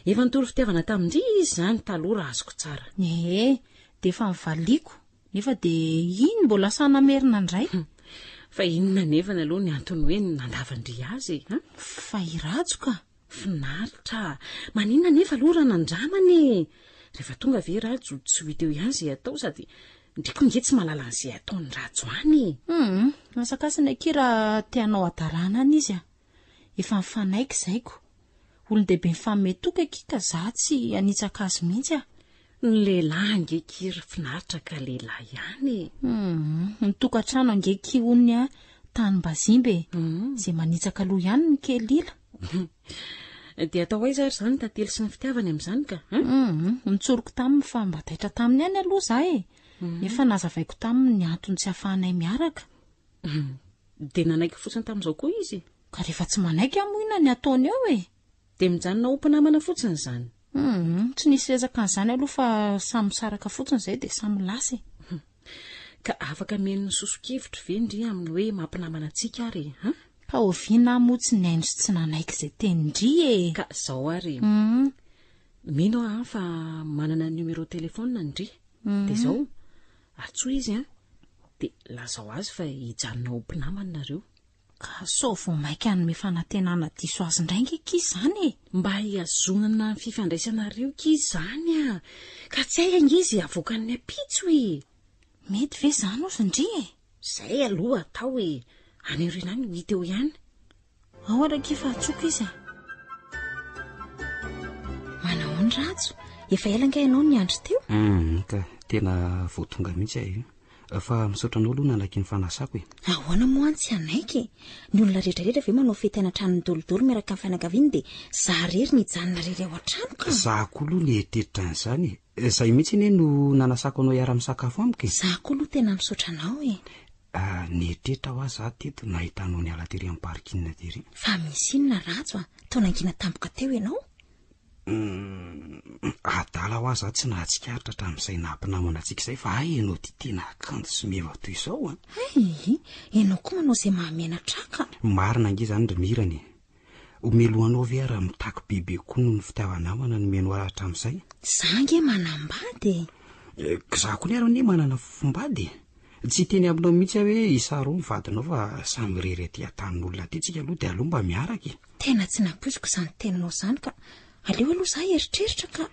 Efa nitory fitiavana tamin-dry izy izany taloha raha azoko tsara.
Ee, dia efa nivaliako, nefa dia iny mbola sahy namerina indray.
Hum. Fa inona anefany aloha ny antony hoe nandavan-dry azy e? An?
Fa i Rajo ka!
Finaritra! Maninona anefa aloha raha nandramana e? Rehefa tonga ve Rajo tsy ho hita eo ihany izay atao sady ndry koa nge tsy mahalala an'izay ataon'i Rajo any e!
Hum, asakasiny akia raha te hanao hadalana any izy a! Efa nifanaiky izay ko! Olon-dehibe mifanome toky akia ka za tsy hanitsaka azy mihitsy a!
Ny lehilahy ange kia ry finaritra ka lehilahy ihany e!
Hum, ny tokantrano ange kia hono a tanim-bazimba e! Izay manitsaka aloha ihany no kely ila.
Dia atao aiza ary izany tantely sy ny fitiavany amin'izany ka? Hein?
Hum, nitsoriko taminy fa mba taitra taminy ihany aloha za e! Nefa nazavaiko taminy ny antony tsy ahafahanay miaraka.
Dia nanaiky fotsiny tamin'izao koa izy?
Ka rehefa tsy manaiky aho moa inona ny ataony eo e?
Dia mijanona ho mpinamana fotsiny izany?
Hum, tsy nisy resaka an'izany aloha fa samy misaraka fotsiny izay dia samy lasa e.
Ka afaka mihaino ny soso-kevitro ve ndry amin'ny hoe mampinamana antsika ary e? Hein?
Ka oviana aho moa tsy nihaino sy tsy nanaiky izay tenin-dry e?
Ka izao ary e. Mino aho fa manana numéro téléphone ndry. Dia izao, antsoy izy an, dia lazao azy fa hijanona ho mpinamana nareo.
Ka sao vao mainka hanome fanantenana diso azy indray ange akia izany e!
Mba hihazonana ny fifandraisanareo akia izany a! Ka tsy hay ange izay havoakan'ny ampitso e!
Mety ve izany ozy ndry e?
Izay aloha atao e! Any aoriana any ho hita eo ihany.
Ao ary akia fa atsoko izy a.
Manahoana Rajo? Efa ela angaha ianao niandry teo?
Hum, ka tena vao tonga mihitsy aho io. Fa misaotra anao aloha nanaiky ny fanasako e.
Ahoana moa an tsy hanaiky e? Ny olona rehetra rehetra ve manao fety any an-tranony dolidoly miaraka amin'ny fianakaviany dia za rery no hijanona rery ao an-trano ka.
Za koa aloha nieritreritra an'izany e. Izay mihitsy anie no nanasako anao hiara-misakafo amiko e.
Za koa aloha tena misaotra anao e.
Ah, nieritreritra hoa za teto nahita anao niala tery amin'ny parking tery.
Fa misy inona Rajo a? Toa nangina tampoka teo ianao?
Hum, adala hoa za tsy nahatsikaritra hatramin'izay naha mpinamana antsika izay fa hay ianao ity tena kanto sy meva toy izao an.
Hay, ianao koa manao izay mahamenatra ahy ka.
Marina ange izany ry Mirana e. Homelohanao ve aho raha mitaky bebe kokoa noho ny fitiava-namana no omeno ahy hatramin'izay?
Za ange manambady
e. Ka za koa ary anie manana fofombady e. Tsy hiteny aminao mihitsy aho hoe isaroa ny vadinao fa samy irery aty an-tanin'olona aty tsika aloha dia aleo mba miaraka e.
Tena tsy nampoiziko izany teninao izany ka. Aleo aloha za hieritreritra ka.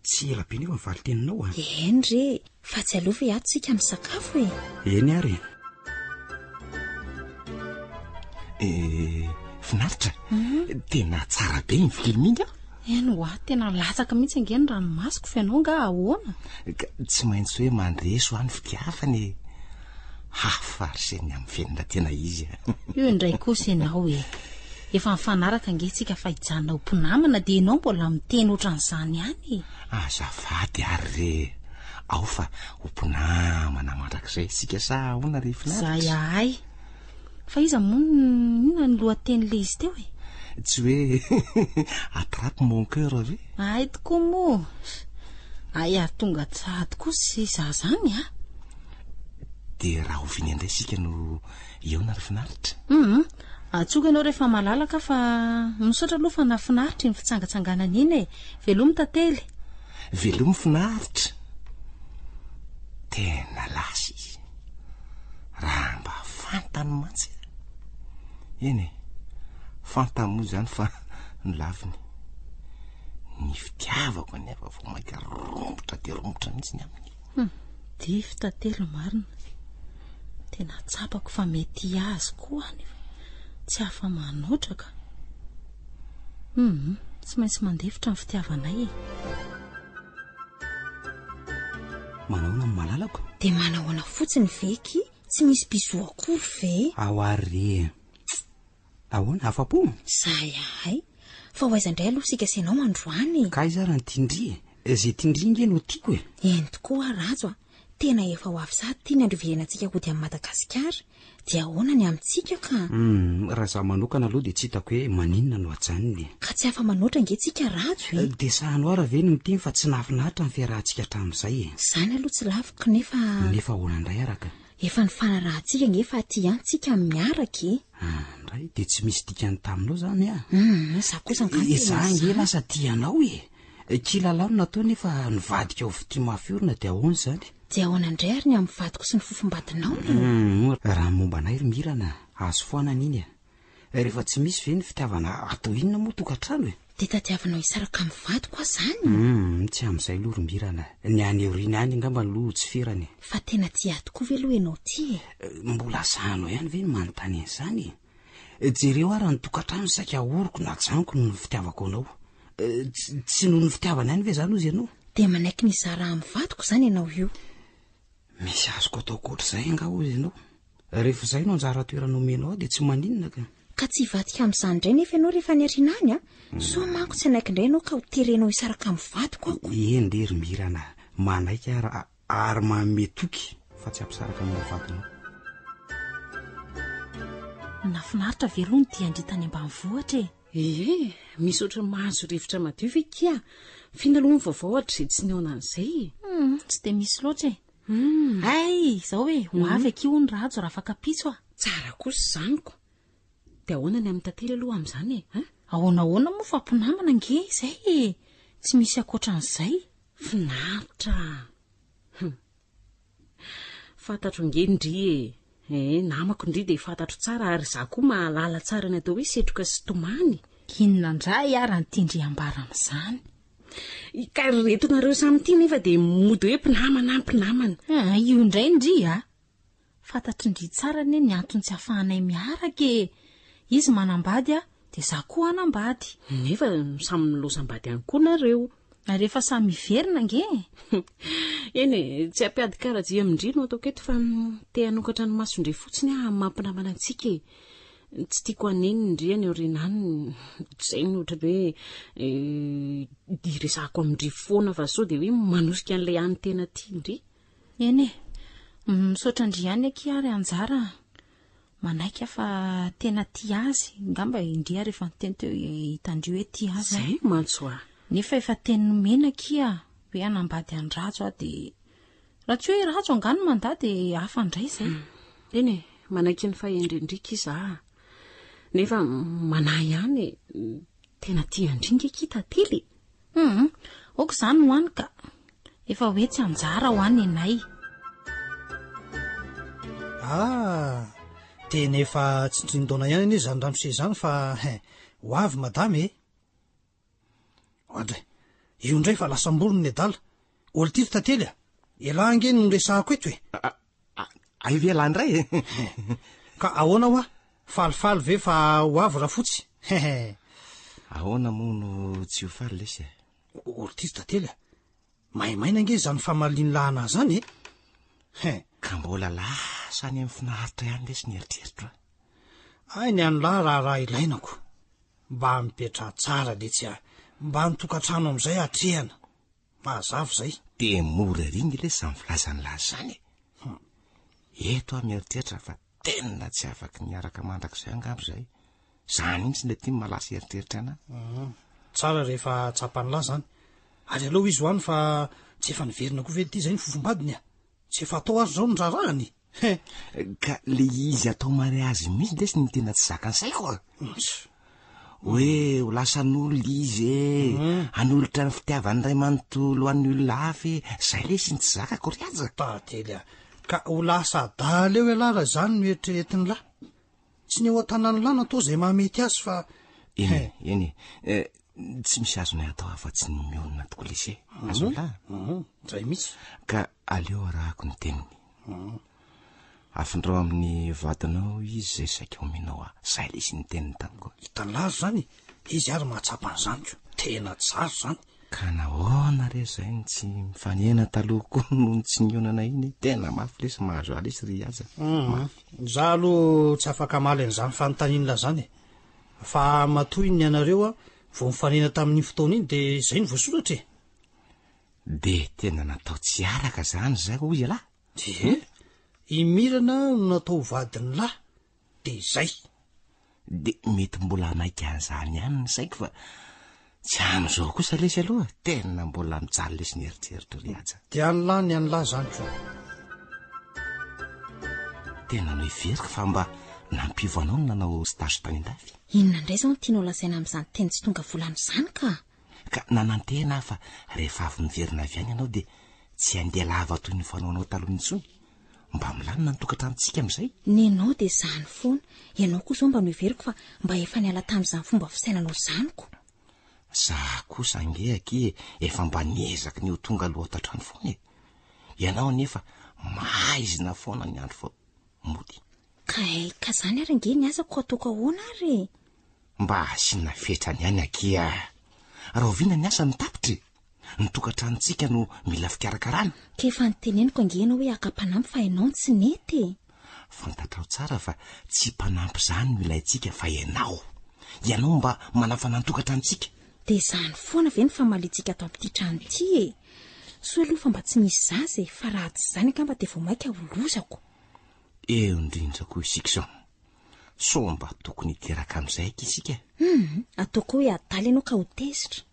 Tsy ela be nefa ny valin-teninao a.
Eny re, fa tsy aleo ve ato tsika misakafo e?
Eny ary e.
Eh, finaritra. Mhm. Tena tsara be iny film iny a.
Eny hoa, tena latsaka mihitsy ange ny ranomasoko fa ianao nga ahoana?
Ka tsy maintsy hoe mandresy ho any fitiavana e. Hafa ry se ny amin'ny fiainana tena izy a.
Io indray kosa ianao e. Efa nifanaraka ange tsika fa hijanona ho mpinamana dia ianao mbola miteny ohatran'izany ihany e.
Azafady ary re. Ao fa ho mpinamana mandrakizay isika sa ahoana ry finaritra?
Zay ahay. Fa iza moa inona ny lohatenin'ilay izy teo e?
Tsy hoe attrape mon cœur ve?
Hay tokoa moa. Hay ary tonga tsady koa sy za zany a.
Dia rahoviana indray isika no hihaona ry finaritra?
Hum, antsoiko ianao rehefa malalaka fa misaotra aloha fa nahafinaritra iny fitsangatsanganana iny e. Velomy tantely.
Velomy finaritra. Tena lasa izy. Raha mba fantany mantsy. Eny e, fantany moa izany fa nolaviny. Ny fitiavako anefa vao mainka romotra dia romotra mihitsy ny aminy.
Hum, dify tantely marina. Tena tsapako fa mety azy koa anefa tsy afa-manoatra ka. Hum, tsy maintsy mandefitra ny fitiavanay e.
Manahoana ny malalako?
Dia manahoana fotsiny ve ki? Tsy misy bisous akory ve?
Ao ary re e. Ahoana, afa-po?
Zahay ahay. Fa ho aiza indray aloha isika sy ianao androany e?
Ka aiza ary ny tian-dry e? Izay tian-dry nge no tiako e.
Eny tokoa hoa Rajo a. Tena efa ho avy sahady ity ny andro hiverenantsika hody amin'i Madagasikara. Dia ahoana ny amintsika ka?
Hum, raha izaho manokana aloha dia tsy hitako hoe maninona no ajanona e.
Ka tsy afa-manoatra ange tsika Rajo e.
Dia sahanao ary ve ny miteny fa tsy nahafinaritra ny fiarahantsika hatramin'izay e.
Izany aloha tsy laviko nefa.
Nefa ahoana indray araka?
Efa nifanarahantsika ange fa aty ihany tsika miaraka e.
Ah, ndray, dia tsy misy dikany taminao izany ah.
Hum, izaho kosa angaha tena
Izaho ange
izany.
lasa tia anao e. Kilalao no natao nefa nivadika ho fitia mafy orina dia ahoana izany?
Dia ahoana indray ary ny amin'ny vadiko sy ny fofombadinao e?
Hum, raha ny momba anay ry Mirana, azo foanana iny e. Rehefa tsy misy ve ny fitiavana atao inona moa tokantrano e?
Dia tadiavinao hisaraka amin'ny vadiko aho izany?
Hum, tsy amin'izay aloha ry Mirana. Ny any aoriana any angamba aloha tsy ferana e.
Fa tena tia ahy tokoa ve aloha ianao ity e?
Mbola sahanao ihany ve ny manontany an'izany e? Jereo ary ny tokantrano saika ahoriko na ajanoko noho ny fitiavako anao. Tsy noho ny fitiavana ihany ve izany hozy ianao?
Dia manaiky ny hizara amin'ny vadiko izany ianao io?
Misy azoko atao ankoatr'izay angaha hozy ianao? Rehefa izay no anjara toerana omenao ahy dia tsy maninona ka.
Ka tsy hivadika amin'izany indray nefa ianao rehefa any aoriana any an! Soa manko tsy hanaiky indray ianao ka ho terenao hisaraka amin'ny vadiko aho.
Eny re ry Mirana, manaiky aho raha Ary manome toky fa tsy hampisaraka anao amin'ny vadinao.
Nafinaritra ve aloha ny dian-dry tany ambanivohitra e?
Ie, misy ohatran'ny mahazo rivotra madio ve kia? F'inona aloha ny vaovao hatrizay tsy nihaona an'izay e?
Hum, tsy dia misy loatra e. Hum. Hay, izao e, ho avy akia hono Rajo raha afaka-pitso a.
Tsara kosa izany ko. Dia ahoana ny amin'ny tantely aloha amin'izany e, hein?
Ahoana ahoana moa fa mpinamana ange izay e! Tsy misy ankoatran'izay.
Finaritra a! Hum. Fantatro ange ndry e! Eh, namako ndry dia fantatro tsara ary izaho koa mahalala tsara ny atao hoe setroka sy tomany.
Inona indray ary ny tian-dry ambara amin'izany?
Ka ry reto nareo samy ity nefa dia mody hoe mpinamana mpinamana.
Ah, io indray ndry a! Fantatry ndry tsara anie ny antony tsy ahafahanay miaraka e! Izy manambady a, dia za koa hanambady.
Nefa samy nilaozam-bady ihany koa nareo.
Ary efa samy hiverina ange e!
Eny e, tsy hampiady karajia amin-dry no ataoko eto fa te hanokatra ny mason-dry fotsiny aho amin'ny maha-mpinamana antsika e. Tsy tiako hanenina ndry any aoriana any, izay no ohatran'ny hoe iresahako amin-dry foana fa sao dia hoe manosika an'ilay any tena tia ndry.
Eny e, misaotra ndry ihany akia ary anjara a. Manaiky aho fa tena tia azy, angamba ndry ary efa niteny teo hitan-dry hoe tia azy aho.
Izay mantsy hoa.
Nefa efa teny nomena akia hoe hanambady an'i Rajo aho dia raha tsy hoe i Rajo angaha no mandà dia hafa indray izay.
Eny e, manaiky ny fahendren-dry akia za a. Nefa manahy ihany e, tena tia an-dry nge akia Tantely e.
Hum, ok izany ho any ka. Efa hoe tsy anjara ho any nenay.
Ah, tena efa tsindrin-daona ihany anie izany ramose izany fa hein, ho avy madama e. Oadray, io indray fa lasam-borona ny adala. Ol-ty ry Tantely a! Elah ange no resahako eto e!
Hay ve elah indray e?
Ka ahoana hoa? Falifaly ve fa ho avy Rafotsy? Hehe.
Ahoana moa no tsy ho faly lesy e?
Ol-ty ry Tantely a! Maimaina ange izany famalian'lah anah izany e! He.
Ka mbola lasa any amin'ny finaritra ihany lesy ny eritreritro a!
Hay ny an'lah raharaha ilaina ko! Mba mipetraha tsara letsy a! Mba ny tokantrano amin'izay atrehana. Mazava izay.
Dia mora ery nge lesy izany filazan'lah izany e! Eto aho mieritreritra fa tena tsy afaky ny hiaraka mandrakizay angamba izay. Izany mihitsy ilay tia mahalasa eritreritra anah.
Tsara rehefa tsapan'lah izany. Ary aleo izy ho any fa tsy efa niverina koa ve ity izay ny fofombadiny a! Tsy efa atao ary izao ny raharahany e!
He! Ka le izy atao mariazy mihitsy lesy no tena tsy zakan'ny saiko a! Hoe ho lasan'olona izy e, hanolotra ny fitiavany iray manontolo ho an'ny olona hafa e, zay lesy no tsy zakako ry haja.
Tantely a! Ka ho lasa adala eo ialahy raha izany no eritreretin'lah. Tsy ny eo an-tanan'lah no atao izay mahamety azy fa.
Eny e, eny e, tsy misy azonay atao afa-tsy ny mionona tokoa lesy e, azon'lah?
Izay mihitsy.
Ka aleo arahako ny teniny. Afindrao amin'ny vadinao izy izay saika omenao ahy. Zay ilay izy niteniny tamiko.
Hitan'lah ry zany e! Izy ary mahatsapa an'izany ko! Tena tsara izany!
Ka nahoana re zay no tsy mifanena taloha koa noho ny tsy nionana iny e? Tena mafy lesy mahazo ahy lesy ry Haja.
Mafy. Za aloha tsy afaka hamaly an'izany fanontanian'lah zany e! Fa matoa iny ny anareo vao nifanena tamin'iny fotoana iny dia izay no voasoratra e!
Dia tena natao tsy araka zany zay hoy ialahy?
Ie, i Mirana no natao ho vadin'lah, dia izay.
Dia mety mbola hanaiky an'izany ihany ny saiko fa tsy amin'izao kosa lesy aloha, tena mbola mijaly lesy ny eritreritro ry Haja.
Dia an'lah ny an'lah zany ko.
Tena noheveriko fa mba nampiova anao ny nanao stage tany an-dafy.
Inona indray izao no tianao lazaina amin'izany teny tsy tonga volana izany ka?
Ka nanantena aho fa rehefa avy miverina avy any ianao dia tsy handeha lava toy ny fanaonao taloha intsony. Mba milamina ny tokantranontsika amin'izay.
Nenao dia izany foana. Ianao koa izao mba noheveriko fa mba efa niala tamin'izany fomba fisainanao izany ko.
Za kosa ange akia efa mba niezaka ny ho tonga aloha ato an-trano foana e. Ianao anefa maizina foana ny andro vao mody.
Kay, ka zany ary ange ny asako ataoko ahoana ary e?
Mba asiana fetrany ihany akia a! Rahoviana ny asa no tapitra e? Ny tokantranontsika no mila fikarakarana.
Ka efa noteneniko ange ianao hoe haka mpanampy fa ianao no tsy nety e!
Fantatrao tsara fa tsy mpanampy izany no ilaintsika fa ianao. Ianao mba manafana ny tokantranontsika.
Dia izany foana ve no famaliantsika ato amin'ity trano ity e? Soa aloha fa mba tsy misy zaza e, fa raha tsy izany angamba dia vao mainka ho lozako.
Eo indrindra koa isika izao. Sao mba tokony hiteraka amin'izay aky isika?
Hum, ataoko hoe adala ianao ka ho tezitra.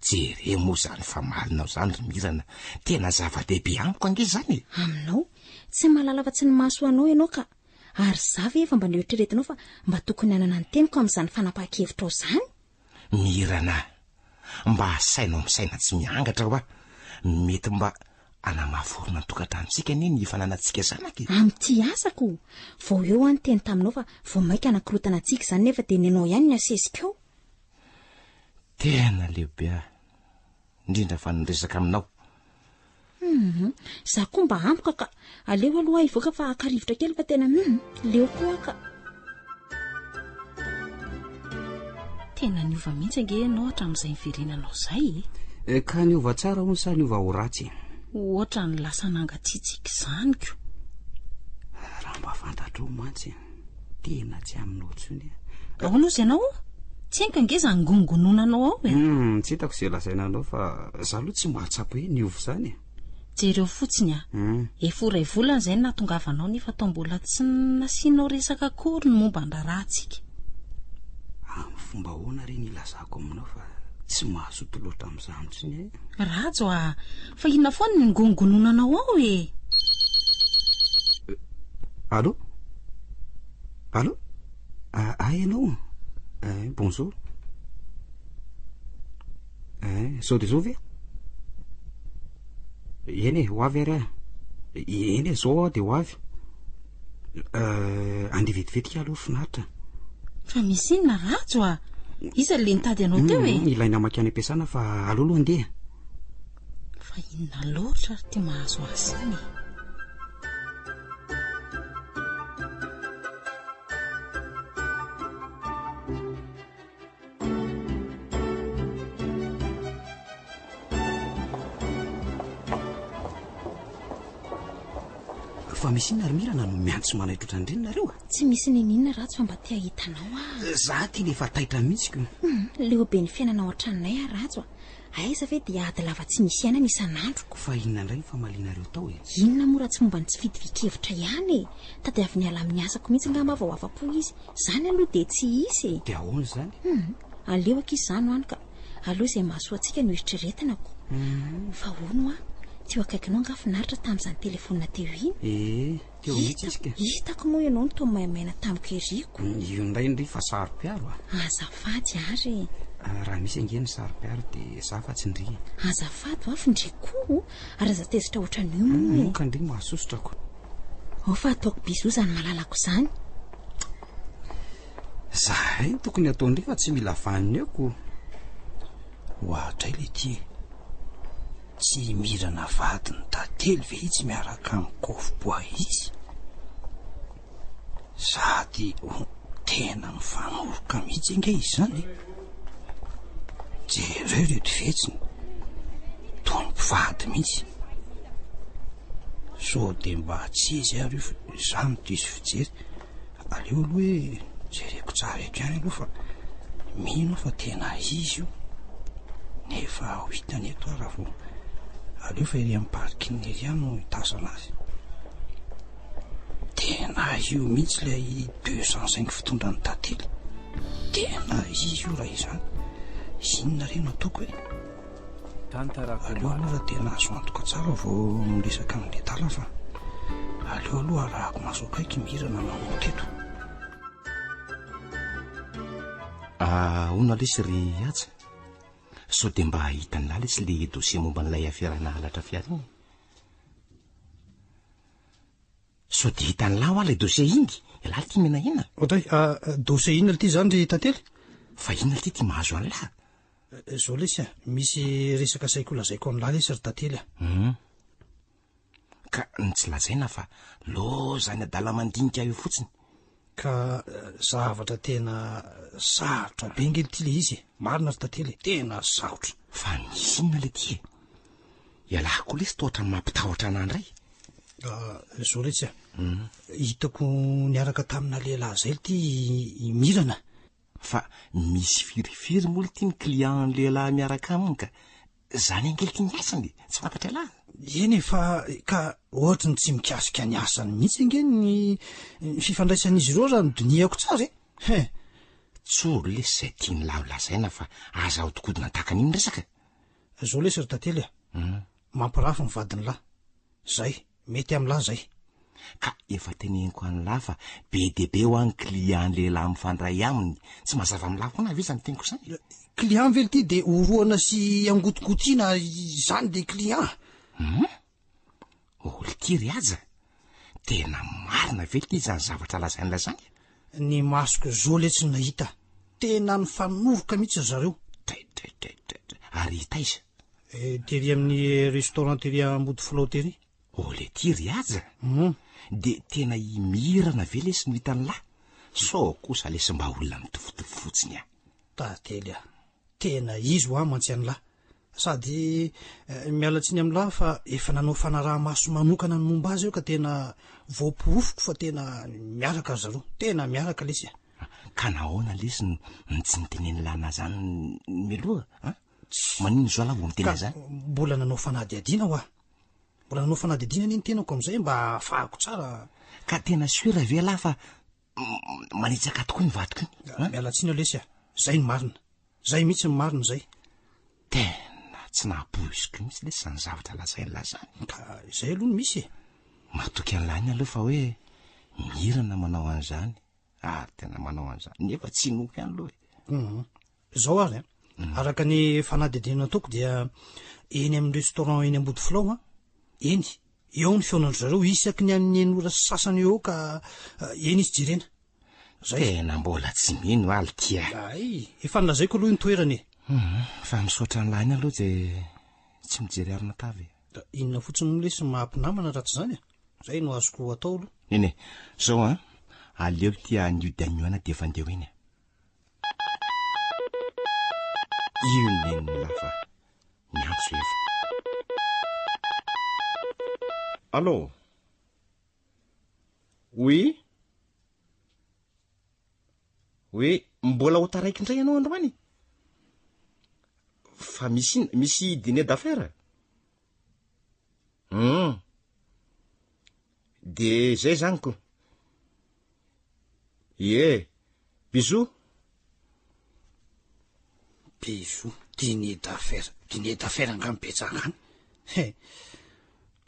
Jereo moa izany famalinao izany ry Mirana, tena zava-dehibe amiko ange izany e!
Aminao? Tsy mahalala afa-tsy ny mahasoa anao ianao ka! Ary izaho ve efa mba noeritreretinao fa mba tokony hanana ny teniko amin'izany fanapahan-kevitrao izany?
Mirana, mba asainao misaina tsy miangatra hoa, mety mba hanamafy orina ny tokantranontsika anie ny fananantsika zanaka e!
Amin'ity asako, vao eo aho niteny taminao fa vao mainka hanakorotana antsika izany nefa dia nenao ihany ny asesika eo.
Tena leo be aho, indrindra fa ny resaka aminao.
Hum, za koa mba ampoka ka. Aleo aloha aho hivoaka fa haka rivotra kely fa tena hum, leo koa aho ka.
Tena niova mihitsy ange ianao hatramin'izay niverenanao izay e.
Eh, ka niova tsara hono sa niova ho ratsy?
Ohatra ny lasa nangatsiatsiaka izany ko.
Raha mba fantatrao mantsy, tena tsy aminao intsony aho.
Ahoana ozy ianao? Tsy haiko ange izany ngonongononanao ao e.
Hmm, tsy hitako izay lazaina anao fa za aloha tsy mahatsapa hoe niova izany e.
Jereo fotsiny a.
Hmm.
Efa ho iray volana izay no nahatongavanao nefa toa mbola tsy nasianao resaka akory ny momba ny raharahantsika.
Amin'ny fomba ahoana re ny ilazako aminao fa tsy mahazoto loatra amin'izany intsony e?
Rajo a! Fa inona foana ny ngonongononanao ao e?
Allô? Allô? Ah, ah ianao? Eh, bonjour. Eh, zao dia zao ve? Eny e, ho avy ary aho. Eny e, zao aho dia ho avy. Eh, andeha vetivetika aloha finaritra.
Fa misy inona Rajo a? Iza le nitady anao teo e?
Mm, ilay namaky any am-piasana fa aleo aloha andeha.
Fa inona loatra ary ty mahazo azy iny e?
Fa misy inona ry Mirana no miantso manaitra ohatran'ireny nareo a?
Tsy misy niniana ratsy fa mba te hahita anao aho.
Za ty le efa taitra mihitsy ko.
Hum, leo be ny fiainana ao an-tranonay aho Rajo a. Aiza ve dia ady lava tsy misy iainana isan'androko.
Fa inona indray ny famalianareo tao e?
Inona moa raha tsy momba ny tsy fitovian-kevitra ihany e? Tadiaviny hiala amin'ny asako mihitsy angamba aho vao afa-po izy. Izany aloha dia tsy hisy e!
Dia ahoana izany?
Hum, aleo akia izany ho any ka. Aleo izay mahasoa antsika no eritreretina ko. Fa hono hoa, teo akaikinao angaha finaritra tamin'izany telefaonina teo iny?
Ee, teo mihitsy izy ka.
Hitako moa ianao no toa maimaina tamiko ery ko.
Io indray ndry fa saro-piaro a.
Azafady ary e.
Raha misy ange ny saro-piaro dia za fa tsy ndry e.
Azafady hoa f'ndry koa o, ary aza tezitra ohatran'io moa e.
Moa ka ndry mahasosotra ko.
Ao fa ataoko bisous izany malalako izany.
Zahay no tokony ataondry fa tsy mila vanona eo ko.
Oadray le ty e. Tsy mirana vadiny tantely ve itsy miaraka amin'ny kofboay itsy? Sady tena mifanoroka mihitsy ange izy izany e. Jereo ireto fihetsiny, toy ny mpivady mihitsy. Sao dia mba tsy izy ary io fa izaho no diso fijery. Aleo aloha hoe jereko tsara eto ihany aloha fa mino aho fa tena izy io. Nefa ho hitany eto aho raha vao aleo fa ery amin'ny parking ery ihany no hitazana azy. Tena io mihitsy ilay 205 fitondran'ny tantely. Tena izy io raha izany. Inona re no ataoko e? Aleo aloha raha tena azo antoka tsara vao miresaka amin'i Ledala fa aleo aloha arahako maso akaiky Mirana nanomboka teto.
Ahoana lesy ry Haja? Sao dia mba hitan'lah lesy le dossier momba an'ilay afera nahalatra fiara iny? Sao dia hitan'lah hoa ilay dossier iny? Ialahy ity mena inona?
Ohatray, dossier inona ity izany ry Tantely?
Fa inona ity ty mahazo an'lah?
Zao lesy a, misy resaka saiko holazaiko amin'lah lesy ry Tantely a.
Hum. Ka ny tsy lazaina fa loza ny adala mandinika eo fotsiny.
Ka zavatra tena sarotra be nge ity le izy e, marina ry Tantely e, tena sarotra.
Fa misy inona le ty e? Ialahy koa lesy toa ohatran'ny mampitahotra anah indray.
Zao letsy a, hitako niaraka tamina lehilahy zay ity i Mirana.
Fa misy firifiry moa lty ny client ny lehilahy miaraka aminy ka zany ange lty ny asany e, tsy fantatr'ialahy?
Eny e, fa ka ohatry ny tsy mikasika ny asany mihitsy ange ny fifandraisan'izy ireo raha ny dinihako tsara e! He!
Tsory lesy izay tian'lah ho lazaina fa aza ahodikodina tahaka an'iny ny resaka e!
Zao lesy ry Tantely a! Mampirafy ny vadin'lah. Zay. Mety amin'lah zay.
Ka efa teneniko an'lah fa be dia be hoa ny client lehilahy mifandray aminy. Tsy mazava amin'lah foana ve izany teniko izany e?
Client ve lty dia orohana sy angotingotiana izany dia client?
Hum? Oh lty ry Haja, tena marina ve lty izany zavatra lazain'lah izany e?
Ny masoko zo letsy no nahita. Tena nifanoroka mihitsy ry zareo.
Traitraitraitraitra. Ary taiza?
Tery amin'ny restaurant tery Ambodifilao tery.
Oh letia ry Haja! Dia tena i Mirana ve lesy no hitan'lah? Sao kosa lesy mba olona mitovitovy fotsiny ah!
Tantely a! Tena izy hoa mantsy an'lah. Sady miala tsiny amin'lah fa efa nanao fanaraha-maso manokana ny momba azy aho ka tena voaporofoko fa tena miaraka ry zareo. Tena miaraka lesy a!
Ka nahoana lesy no tsy nitenen'lah anah zany mialoha an? Maninona izao lah vao miteny an'izany?
Ka mbola nanao fanadihadiana hoa. Mbola nanao fanadihadiana anie ny tenako amin'izay mba hahafahako tsara.
Ka tena sûr ve lah fa manitsaka tokoa iny vadiko
iny? An? Miala tsiny aho lesy a! Zay no marina. Zay mihitsy no marina zay.
Tena tsy nahapoiziko mihitsy lesy izany zavatra lazain'lah zany.
Ka izay aloha no misy e!
Matoky an'lah iny aloha fa hoe mirana manao an'izany. Ary tena manao an'izany. Nefa tsy inoako ihany aloha e.
Hum. Zao ary an. Araka ny fanadihadiana nataoko dia eny amin'ny restaurant eny Ambodifilao an, eny, eo ny fihaonan-dry zareo isaky ny amin'ny enina ora sy sasany eo eo ka eny izy jerena.
Zay. Tena mbola tsy mino aho lty a.
Hay, efa nolazaiko aloha ny toerana e.
Hum, fa misaotra an'lah iny aloha dia tsy mijery arina tavy e.
Da inona fotsiny moa lesy ny maha mpinamana raha tsy izany e? Zay no azoko atao aloha.
Eny e, zao an, aleo ity anio dia anio ana dia efa andeha ho eny e. Io nen'lah fa miantso efa. Allô? Oui? Oui, mbola ho taraiky indray ianao androany? Fa misy inona? Misy dîner d'affaires? Hum. De zay zany ko. Ie. Bisous.
Bisous. Dîner d'affaires. Dîner d'affaires angaha mibetsaka any? He.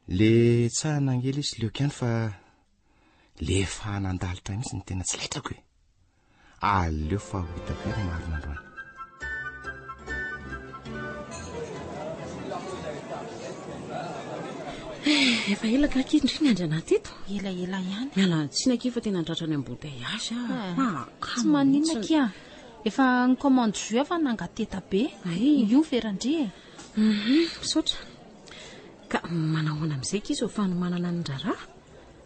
Le tsahana ange lesy leoko ihany fa le efa nandalo tany mihitsy no tena tsy laitrako e. Aleo fa ho hitako eo ny marina androany.
Eh, efa ela ka akia ndry niandry anah teto.
Ela ela ihany.
Miala tsiny akia fa tena tratra ny embouteillage ah.
Ah, tsy maninona akia. Efa ni-commande jus aho fa nangateta be. Io veran-dry e.
Mhm, misaotra. Ka manahoana amin'izay akia izao fanomanana ny raharaha?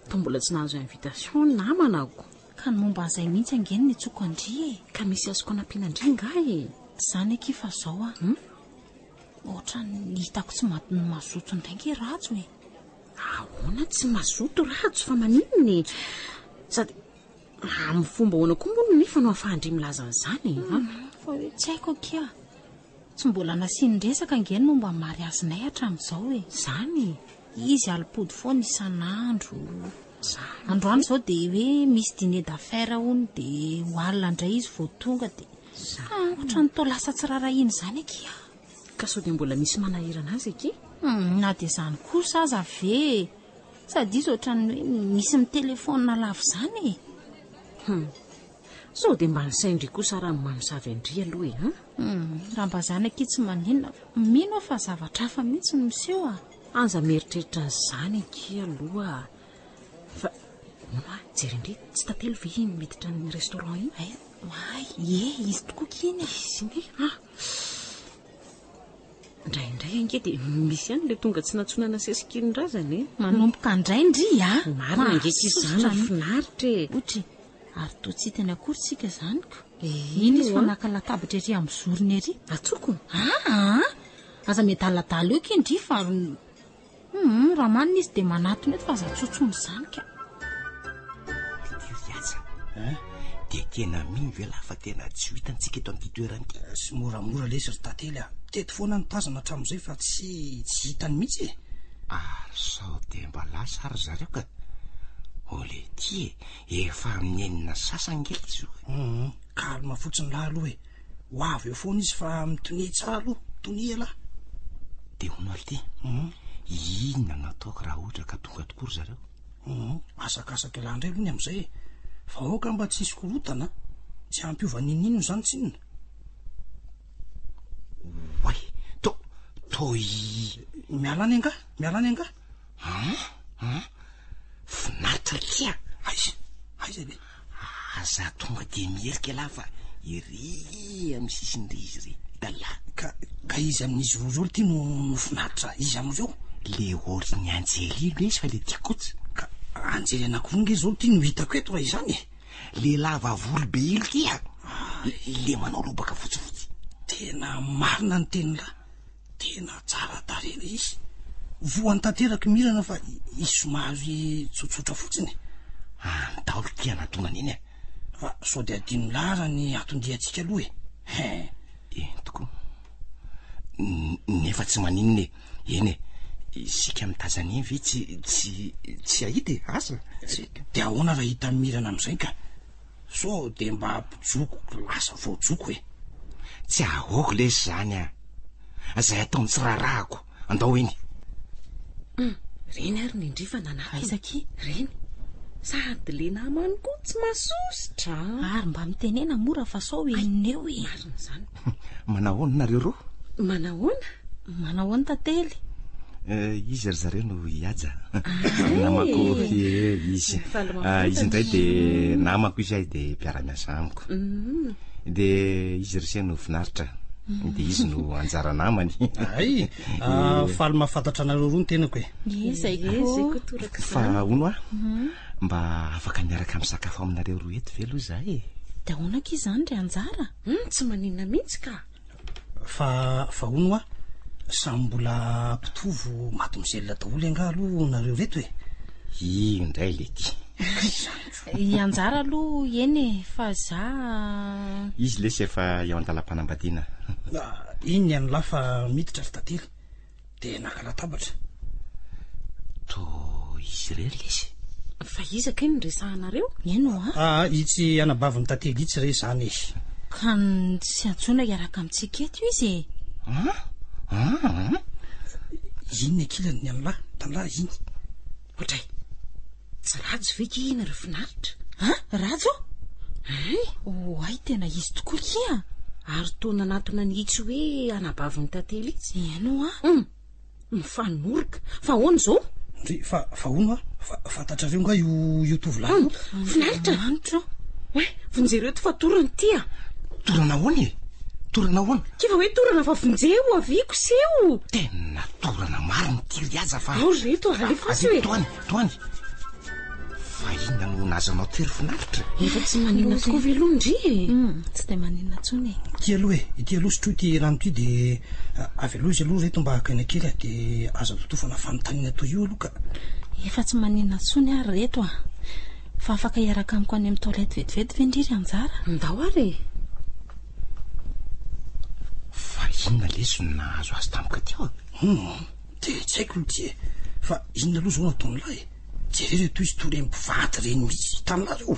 Toa mbola tsy nahazo invitation ny namana ko.
Ka ny momba an'izay mihitsy ange no nitsoko an-dry e!
Ka misy azoko anampiana an-dry angaha e?
Tsy izany akia fa izao an! Hum? Ohatran'ny hitako tsy mazoto indray ange Rajo e!
Ahoana tsy mazoto Rajo fa maninona e? Sady amin'ny fomba ahoana koa moa no nefa no ahafahan-dry milaza an'izany e?
Hum, fa hoe tsy haiko akia. Tsy mbola nasiany resaka ange ny momba ny mariazinay hatramin'izao e!
Izany e?
Izy alim-pody foana isan'andro. Androany izao dia hoe misy dîner d'affaires hono dia ho alina indray izy vao tonga dia ohatran'ny toa lasa tsy rarahiana izany akia.
Ka sao dia mbola misy manahirana azy akia?
Hum, na dia izany kosa aza ve e! Sady izy ohatran'ny hoe misy mi-téléphone lava izany e!
Hum, sao dia mba nisain-dry kosa raha ny mamosavy an-dry aloha e, an?
Hum, raha mba izany akia tsy maninona fa mino aho fa zavatra hafa mihitsy no miseho a!
Aza mieritreritra an'izany akia aloha fa hono hoa, jereo indray, tsy tantely ve iny miditra ny restaurant iny?
Hay, oay, ie, izy tokoa akia iny e!
Izy iny e, ah! Indraindray ange dia misy ihany ilay tonga tsy nantsoina nasesiky ny razana e!
Manomboka indray ndry a!
Marina ange tsy izany ry finaritra e!
Otry, ary toa tsy hitany akory tsika izany ko! Iny izy fa naka latabatra ery amin'ny zorony ery.
Atsoko?
Aa! Aza miadaladala eo ki ndry fa hum raha manina izy dia manatona eto fa aza tsotsoina izany ka.
Ity ry Haja a! Dia tena mino ve lahy fa tena tsy ho hitantsika eto amin'ity toerana ity?
Tsy moramora lesy ry Tantely a! Teto foana no tazana hatramin'izay fa tsy tsy hitany mihitsy e!
Ary sao dia mba lasa ary zareo ka! Olety e! Efa amin'ny enina sasany nge izy io e!
Hum, calme fotsiny lahy aloha e! Ho avy eo foana izy fa mitonia tsara aloha, tonia ialahy.
Dia hono ary ity, inona no ataoko raha ohatra ka tonga tokoa ry zareo?
Hum, asakasaka ialahy indray aloha ny amin'izay e! Fa aoka mba tsy hisy korontana an! Tsy hampiova n'inon'inona izany tsinona.
Oay! To, to i.
Miala any angaha? Miala any angaha?
An? An? Finaritra akia!
Aiza? Aiza le?
Aza tonga dia miherika ialahy fa ery amin'ny sisiny ery izy iry. Hitan'lah.
Ka, ka iza amin'izy roa ireo ity no, no finaritra? Iza amin'ireo?
Le orin'ny anjely io lesy fa le tiako koa.
Ka anjely anankiroa nge izao ity no hitako eto raha izany e!
Le lava volo be ilo ty a! Le manao lobaka fotsifotsy.
Tena marina ny tenin'lah. Tena tsara tarehy ilay izy. Voany tanteraka i Mirana fa izy somary tsotsotra fotsiny.
Andao ity hanadonana iny e.
Fa sao dia adinon'lah ara ny anton-diantsika aloha e. Hein.
Eny tokoa. Nefa tsy maninona e. Eny e. Isika mitazana eny ve tsy tsy tsy hahita e? Asa.
Dia ahoana raha hitan'i Mirana amin'izay ka? Sao dia mba mpijoko lasa voajoko e!
Tsy ahoako lesy zany a! Zay ataony tsy raharahako, andao iny.
Hum, reny ary ny ndry fa nanatona.
Aiza akia?
Reny. Sady le namany koa tsy masosotra
a! Ary mba mitenena mora fa sao henon'ny eo e!
Marina izany.
Manahoana nareo roa?
Manahoana?
Manahoana Tantely?
Eh, izy ry zareo no hihaja. Namako eh, izy. Ah, izy indray de namako izy ay de mpiara-miasa amiko. Mm. De izy ry se no finaritra. Mm. De izy no anjara namany.
Ay, ah, faly mahafantatra anareo roa ny tenako e.
Izay koa.
Fa hono ah, mhm. mba afaka miaraka misakafo aminareo roa eto ve aloha izahay e?
De ahoana akia izany ry anjara?
Hmm, tsy maninona mihitsy ka.
Fa fa hono hoa, samy mbola mpitovo mademoiselle daholo angaha aloha nareo reto e?
Io indray lety.
I Anjara aloha eny e, fa za.
Izy lesy efa eo an-dalam-panambadiana.
Iny ny an'lah fa miditra ry Tantely. Dia naka latabatra.
Toa izy irery lesy.
Fa iza kay no resahanareo?
Eny hoa.
Aa, itsy anabavin'i Tantely itsy re izany e.
Ka tsy antsoina hiaraka amintsika eto izy e.
An? An?
Iny ny ankilany ny an'lah, tanlah iny.
Ohatray. Tsy Rajo ve ki iny ry finaritra?
An? Rajo?
Hay!
Oay, tena izy tokoa kia!
Ary toa nanatona an'itsy hoe anabavin'i Tantely itsy.
Eny hoa.
Hum! Mifanoroka. Fa ahoana izao?
Ndry, fa, fa hono hoa, fa, fantatrareo nga io, io tovolahy io?
Hum! Finaritra!
Andriamanitra ô!
Oay, vonjereo ity fa torana ity a!
Torana ahoana e? Torana ahoana?
K'efa hoe torana fa vonjeo, avia koseho!
Tena torana marina ity ry aza fa.
Ao ry reto a, alefaso e!
Toany, toany. Fa inona no nazanao tery finaritra?
Efa tsy maninona tokoa ve aloha ndry e?
Hum, tsy dia maninona intsony e.
Ity aloha e, ity aloha sotroy ity rano ity dia avy aloha izy aloha reto mba haka aina kely a, dia aza totofana fanontaniana toy io aloha ka.
Efa tsy maninona intsony ary reto a. Fa afaka hiaraka amiko any amin'ny toilette vetivety ve ndry ry Anjara?
Ndao ary e.
Fa inona lesy no nahazo azy tampoka teo a?
Hum, dia tsy haiko ity e. Fa inona aloha izao no ataon'lah e? Jereo ireto izy toa ireny mpivady ireny mihitsy, hitan'lah ireo?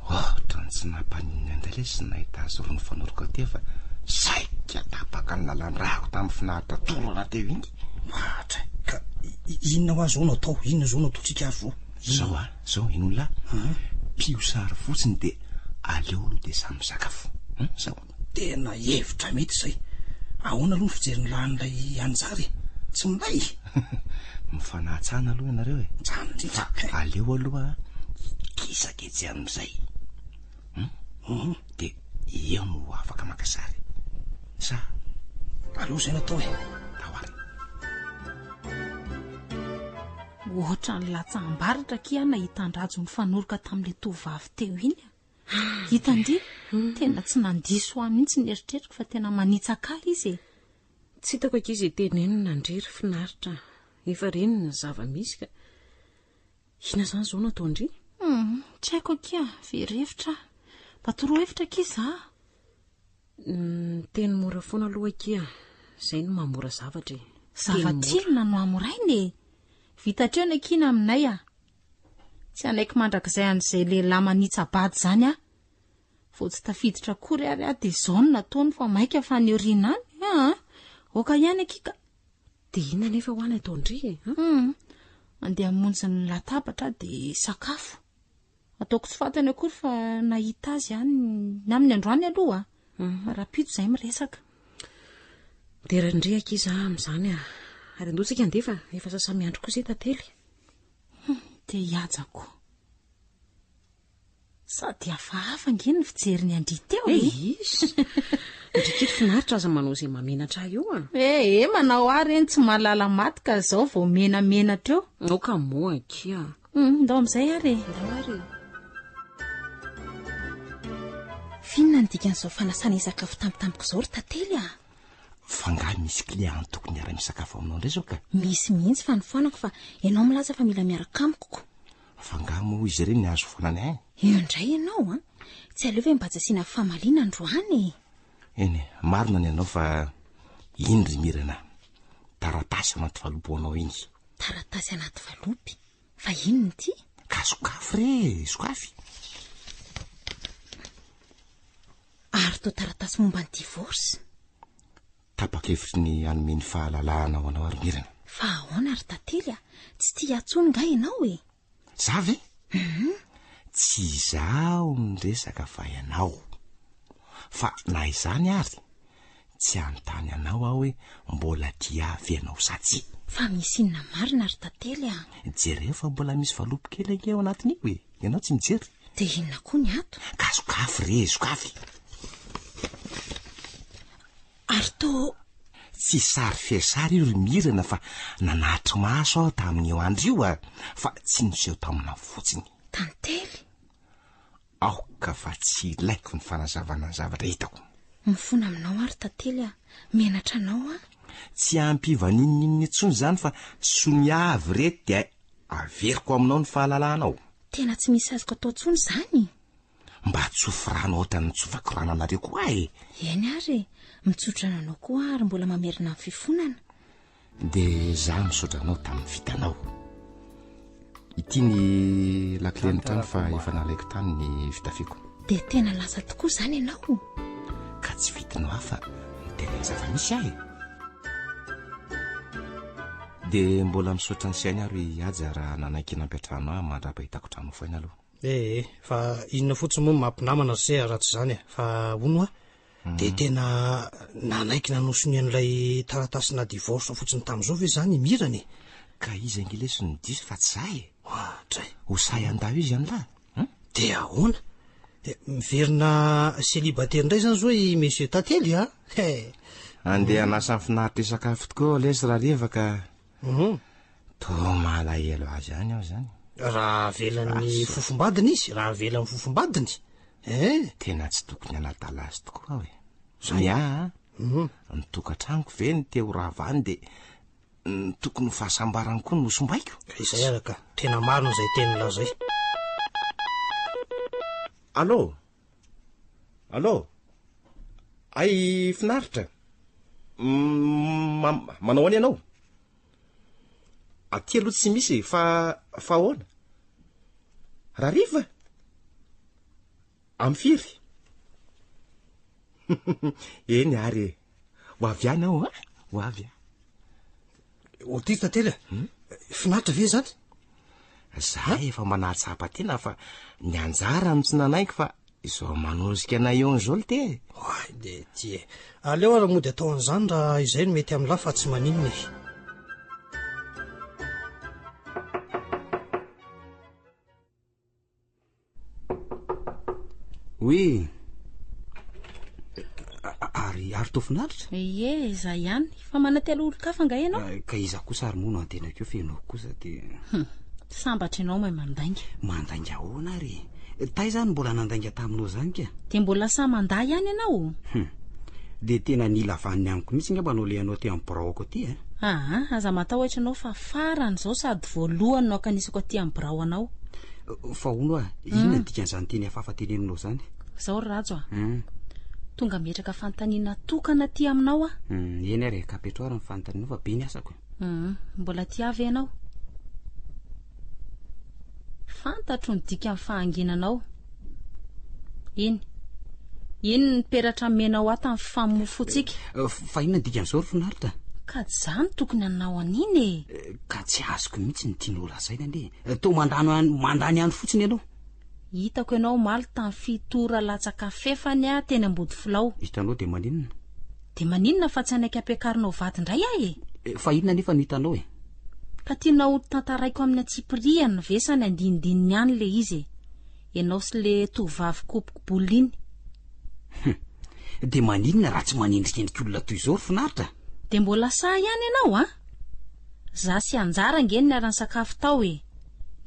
Ohatran'ny tsy nampaninona indray lesy ny nahita azy roa nifanoroka teo fa saika tapaka ny lalan-drako tamin'ny finaritra torana teo iny.
Ohatra e! Ka inona hoa izao no atao? Inona izao no ataontsika ary izao?
Izao a, izao inona lahy? Pio sary fotsiny dia aleo aloha dia samy misakafo. Hum, izao.
Tena hevitra mety izay. Ahoana aloha ny fijerin'lah an'ilay Anjara e? Tsy milay?
Mifanahatsahana aloha ianareo e.
Izany indrindra.
Fa aleo aloha hikisaka etsy amin'izay. Hum? Dia eo no afaka maka sary. Sa?
Aleo izay no atao e.
Tao ary.
Ohatran'ny latsaham-baratra akia aho nahita an-dRajo nifanoroka tamin'ilay tovovavy teo iny a. Hitan-dry? Tena tsy nandiso ahy mihitsy ny eritreritro fa tena manitsaka ahy izy e.
Tsy hitako akia izay tenenina ndry ry finaritra a. Efa reny ny zava-misy ka. Inona izany izao no ataon-dry?
Hum, tsy haiko akia, very hevitra aho. Mba toroa hevitra akia za.
Miteny mora foana aloha akia, izay no mahamora zavatra e.
Zavatra inona no hamoraina e? Vita hatreo ny akia ny aminay a. Tsy hanaiky mandrakizay an'izay lehilahy manitsa-bady izany aho. Vao tsy tafiditra akory ary aho dia izao no nataony fa maika fa any aoriana any aa! Aoka ihany akia ka.
Dia inona anefa hoa ny ataon-dry e?
Hum, andeha hamonjy ny latabatra aho dia hisakafo. Ataoko tsy fantany akory fa nahita azy aho ny amin'ny androany aloha. Fa rahampitso izahay miresaka.
Dera an-dry akia izaho amin'izany a. Ary andao tsika handeha fa efa sasa-miandry koa izay Tantely.
Hum, te hihaja koa. Sady hafahafa ange ny fijeriny an-dry teo e.
Eish! Ndry kely finaritra aza manao izay mahamenatra ahy eo a.
Eh eh, manao ahy reny tsy mahalala maty ka izao vao menamenatra eo.
Aoka moa akia.
Hum, ndao amin'izay ary e.
Ndao ary e.
F'inona ny dikan'izao fanasana hisakafo tampotampoka izao ry Tantely a?
Fa nga misy client tokony hiara-misakafo aminao indray izao ka?
Misy mihitsy fa nofoanako fa ianao milaza fa mila miaraka amiko ko.
Fa nga moa izy ireny azo foanana eh?
Eo indray ianao an! Tsy aleo ve mba tsy asiana famaliana androany e?
Eny e, marina ny anao fa iny ry Mirana, taratasy anaty valopy ho anao iny.
Taratasy anaty valopy? Fa inona ity?
Ka sokafy re, sokafy.
Ary toa taratasy momba ny divorce.
Tapa-kevitry ny hanome ny fahalalahana ho anao ary Mirana.
Fa ahoana ry Tantely a? Tsy tia ahy intsony nga ianao e?
Za ve? Tsy izaho no resaka fa ianao. Fa na izany ary, tsy hanontany anao aho hoe mbola tia ahy ve ianao sa tsia.
Fa misy inona marina ry Tantely a?
Jereo fa mbola misy valopy kely ange ao anatin'io e! Ianao tsy mijery.
Dia inona koa ny ato?
Ka sokafy re, sokafy!
Ary toa.
Tsy sary fiasary io ry Mirana fa nanatri-maso aho tamin'io andro io a! Fa tsy niseho taminao fotsiny.
Tantely!
Aoka fa tsy ilaiko ny fanazavana ny zavatra hitako.
Mifona aminao aho ry Tantely a! Menatra anao aho.
Tsy hampiova n'inon'inona intsony izany fa soniavy re dia averiko aminao ny fahalalanao.
Tena tsy misy azoko atao intsony izany?
Mba tsofy rano ohatran'ny nitsofako rano anareo koa aho e!
Eny ary e! Mitsodrano anao koa aho ary mbola mamerina ny fifonana.
Dia za misaotra anao tamin'ny vitanao. Ity ny lakilen'ny trano fa efa nalaiko tany ny fitafiako.
Dia tena lasa tokoa izany ianao?
Ka tsy vidinao ahy fa miteny ny zava-misy aho e! Dia mbola misaotra an'i Siainy aho ry Haja raha nanaiky nampiantrano ahy mandra-pahitako trano hofaina aloha.
Ee, fa inona fotsiny moa no maha mpinamana ry se raha tsy izany e! Fa hono hoa, dia tena nanaiky nanao sonia an'ilay taratasina divorce fotsiny tamin'izao ve izany i Mirana e?
Ka izy ange lesy no diso fa tsy za e!
Oadray!
Ho sahy handà izy an'lah
an? Dia ahoana? Dia miverina célibataire indray izany izao i Monsieur Tantely a? He!
Andeha hanasa ny finaritra hisakafo tokoa lesy Rariva ka. Toa malahelo azy ihany aho izany.
Raha avelan'ny fofombadiny izy, raha avelan'ny fofombadiny eh!
Tena tsy tokony hanadala azy tokoa aho e. Ny ahy an, ny tokantranoko ve no te ho rava any dia ny tokony ho fahasambarany koa no hosimbaiko?
Izay ary ka, tena marina izay tenin'lah izay.
Allô? Allô? Hay finaritra? Manao ahoana ianao? Aty aloha tsy misy e, fa fa ahoana? Rariva? Amin'ny firy? Eny ary e, ho avy ihany aho a, ho avy aho.
Oty Tantely a, hmm? finaritra ve izany?
Za efa manahatsapa tena fa ny anjara no tsy nanaiky fa izao manosika anay eo an'izao le te.
Oay de ty e. Aleo ara mody atao an'izany raha izay no mety amin'lah fa tsy maninona e.
Oui. Ary ary toa finaritra?
Ie, izaho ihany. Fa manantena olon-kafa angaha ianao?
Eh, ka iza kosa ary moa no antenaiko eo fa ianao kosa dia...
Hum, sambatra ianao mahay mandainga.
Mandainga ahoana ary e? Taiza aho no mbola nandainga taminao izany ka?
Dia mbola sahy mandà ihany ianao?
Hum, dia tena nila vaniny amiko mihitsy angamba anao le anao aty amin'ny biraoko aty e.
Aa, aza matahotra ianao fa farany izao sady voalohany no ankanisako aty amin'ny birao anao.
Fa hono hoa, inona ny dikan'izany teny hafahafa teneninao izany?
Izao ry Rajo a! Tonga metraka fanontaniana tokana aty aminao aho.
Eny ary e, ka apetraho ary ny fanontanianao fa be ny asako e.
Mbola tia ahy ve ianao? Fantatro ny dikan'ny fahanginanao. Iny. Iny ny peratra mena ho ahy tamin'ny fifamofoantsika.
Fa inona ny dikan'izao ry Finaritra?
Ka tsy izaho no tokony hanao an'iny e!
Ka tsy azoko mihitsy ny tianao lazaina anie e. Toa mandany an- mandany andro fotsiny ianao.
Hitako ianao omaly tamin'ny fito ora latsaka fefany aho teny Ambodifilao.
Hitanao dia maninona?
Dia maninona fa tsy hanaiky ampiakarinao vady indray aho e?
Fa inona anefa no hitanao e?
Ka tianao ho tantaraiko amin'ny antsipirihany ve sa ny andinindininy ihany ilay izy e? Ianao sy le tovovavy kopiko boule iny.
Hum. Dia maninona raha tsy manendrikendrika olona toy izao ry finaritra?
Dia mbola sahy ihany ianao an? Za sy Anjara ange no niara-nisakafo tao e!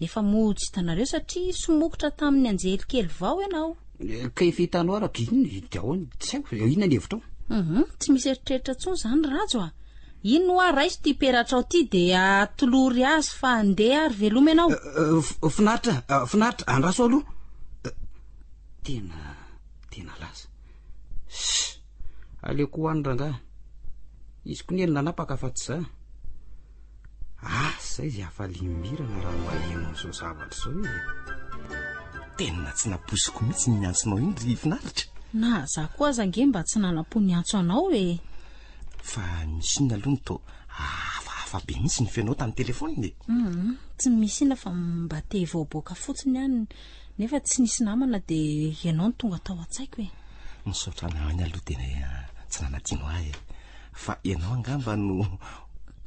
Nefa moa tsy hitanareo satria somokotra tamin'ny anjely kely vao ianao.
Ka efa hitanao araka inona e, dia ahoana, tsy haiko, inona ny hevitrao?
Hum, tsy misy eritreritra intsony izany Rajo a! Iny hoa raiso ity peratrao ity dia atolory azy fa andeha ary veloma ianao.
Finaritra, finaritra, andraso aloha. Tena, tena lasa. Ssss, aleoko ho any rangahy. Izy koa anie no nanapaka fa tsy za. Asa izay hafaliam-birana raha maheno an'izao zavatra izao e!
Tena tsy nampoiziko mihitsy ny niantsonao iny ry Finaritra.
Na za koa aza ange mba tsy nanam-po niantso anao e!
Fa misy inona aloha no toa hafahafa be mihitsy ny feonao tamin'ny telefaonina e?
Hum, tsy misy inona fa mba te hivoaboaka fotsiny aho nefa tsy nisy namana dia ianao no tonga tao an-tsaiko e!
Misaotra anao ihany aloha tena tsy nanadino ahy e! Fa ianao angamba no ho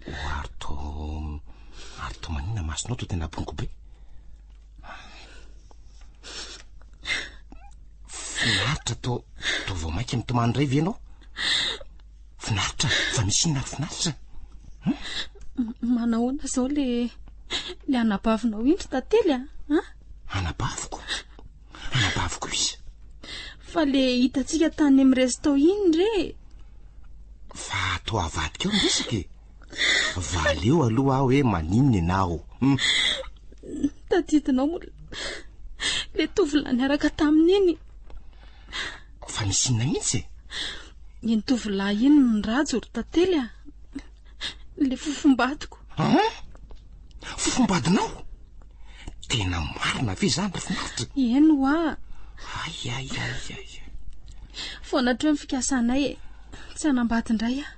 ary to ary to maninona masonao to tena bongo be. Finaritra to to vao mainka mitomany indray ve ianao? Finaritra fa misy inona ary finaritra?
Hmm? Manahoana izao le le anabavinao indry tantely a?
An? Anabaviko? Anabaviko iza?
Fa le hitantsika tany amin'ny resto iny re.
Fa toa avadika eo ny resaka e. Valeo aloha aho hoe maninona ianao. Hmm.
Tadidinao moa le tovolahy niaraka tamin'iny.
Fa misy inona mihitsy e?
Iny tovolahy iny ny rajo ry tantely a. Le fofombadiko.
An? Fofombadinao? Tena marina ve izany ry finaritra?
Eny hoa.
Ay ay ay ay.
Foana hatreo ny fikasanay e. Tsy hanambady indray aho.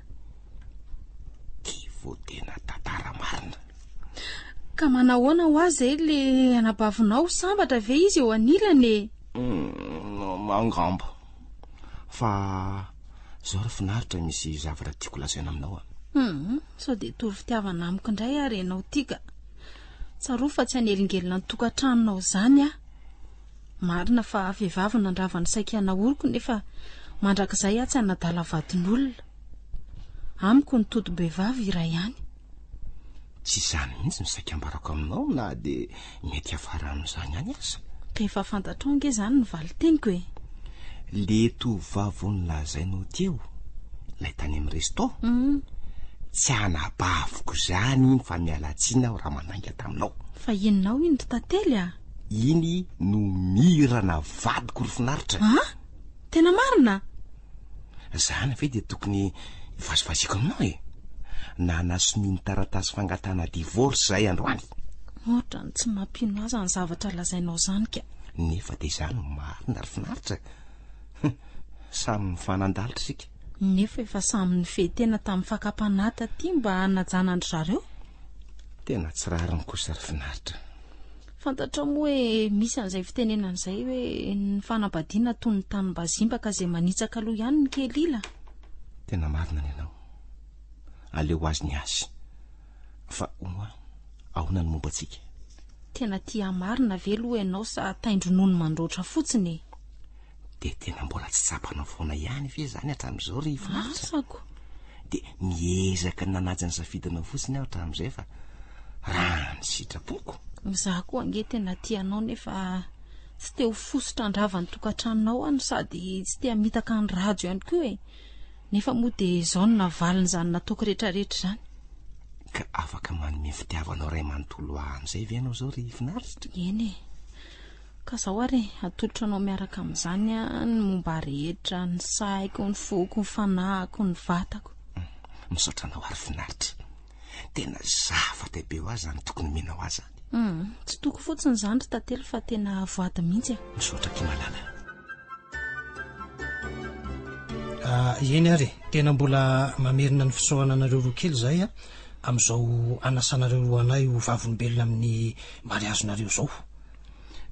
Ty vao tena tantara marina.
Ka manahoana ho azy izay le anabavinao? Sambatra ve izy eo anilany e?
Mm, angamba. Fa zao ry finaritra misy zavatra tiako lazaina aminao a.
Hum, sao dia tory fitiavana amiko indray ary ianao ty ka. Tsarovy fa tsy hanelingelina ny tokantranonao izany aho. Marina fa vehivavy nandrava ny saika naoriko nefa mandrakizay aho tsy hanadala vadin'olona. Amiko ny totom-behivavy iray ihany.
Tsy izany mihitsy no saika ambarako aminao na dia mety hiafara amin'izany ihany aza.
Ka efa fantatrao ange izany ny valin-teniko e!
Le tovovavy vao nolazainao teo, ilay tany amin'ny resto, tsy anabaviko izany iny fa miala tsiny aho raha manainga taminao.
Fa inona ao iny ry Tantely a?
Iny no mirana vadiko ry finaritra.
An? Tena marina?
Zany ve dia tokony hivazivaziako aminao e? Nanasonia ny taratasy fangatahana divorce zahay androany.
Ohatran'ny tsy mampino ahy zany zavatra lazainao zany ka.
Nefa dia izany no marina ry finaritra e. Samy mifanandalitra isika.
Nefa efa samy nifehy tena tamin'ny fakam-panahy taty mba hanajana an-dry zareo.
Tena tsy rariny kosa ry finaritra.
Fantatrao moa hoe misy an'izay fitenenana izay hoe ny fanambadiana toy ny tanim-bazimba ka izay manitsaka aloha ihany no kely ila.
Tena marina ny anao. Aleo ho azy ny azy. Fa hono aho, ahoana ny momba antsika?
Tena tia ahy marina ve aloha ianao sa tain-dronono mandroatra fotsiny e?
Dia tena mbola tsy tsapanao foana ihany ve izany hatramin'izao ry Finaritra?
Asako.
Dia miezaka ny nanaja ny safidinao fotsiny aho hatramin'izay fa raha ny sitrapoko.
Izaho koa ange tena tia anao nefa tsy te ho fositra handrava ny tokantranonao aho no sady tsy te hamitaka an'i Rajo ihany koa e. Nefa moa dia izao no navalin'izany nataoko rehetrarehetra izany.
Ka afaka manome fitiavanao iray manontolo ahy amin'izay ve ianao izao ry Finaritra?
Eny e. Ka zao ary e, atolotra anao miaraka amin'izany ny momba rehetra, ny saiko, ny foko, ny fanahiko, ny vatako.
Misaotra anao ary finaritra. Tena zava-dehibe ho ahy izany tokony omenao ahy izany.
Hum, tsy toko fotsiny izany ry Tantely fa tena voady mihitsy e.
Misaotra akia malala.
Ah, eny ary e, tena mbola mamerina ny fisaorana anareo roa kely izahay a, amin'izao anasanareo roa anay ho vavolombelona amin'ny mariazinareo izao.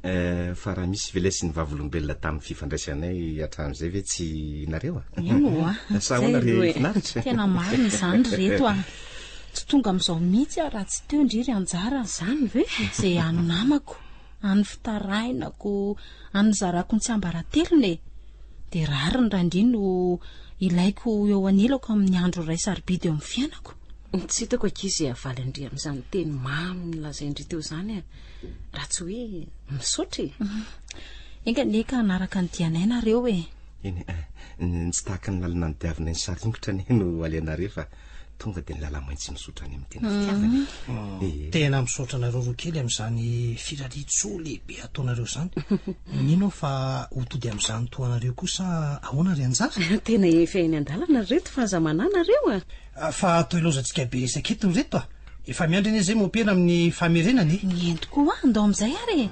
Eh, fa raha misy ve lesy ny vavolombelona tamin'ny fifandraisanay hatramin'izay ve tsy nareo
a? Eny oa.
Sa ahoana ry finaritra?
Tena marina izany ry reto a. Tsy tonga amin'izao mihitsy aho raha tsy teo ndry ry anjara.
Izany ve?
Izay hany namako, hany fitarainako, hany nizarako ny tsiambaratelony e. Dia rariny raha ndry no ilaiko eo anilako amin'ny andro iray sarobidy eo amin'ny fiainako.
Tsy hitako ankizy havaly an-dry amin'izany teny mamy nolazain-dry teo izany a. Raha tsy hoe misaotra e.
Enga anie ka hanaraka ny dianay nareo e.
Eny e, tsy tahaka ny lalana nodiavinay nisaringotra anie no alehanareo fa tonga dia ny lala-maitso mizotra any amin'ny tena fitiavana
e. Ee. Tena misaotra anareo roa kely amin'izany firarian-tsoa lehibe ataonareo izany. Mino aho fa ho tody amin'izany toa anareo koa sa ahoana ry Anjara?
Tena efa eny an-dalana ry reto fa aza manahy nareo a!
Fa atao ilaozantsika be resaka eto ry reto a! Efa miandry anie izay mompera amin'ny famerenana e!
Ny entiko hoa, ndao amin'izay ary e!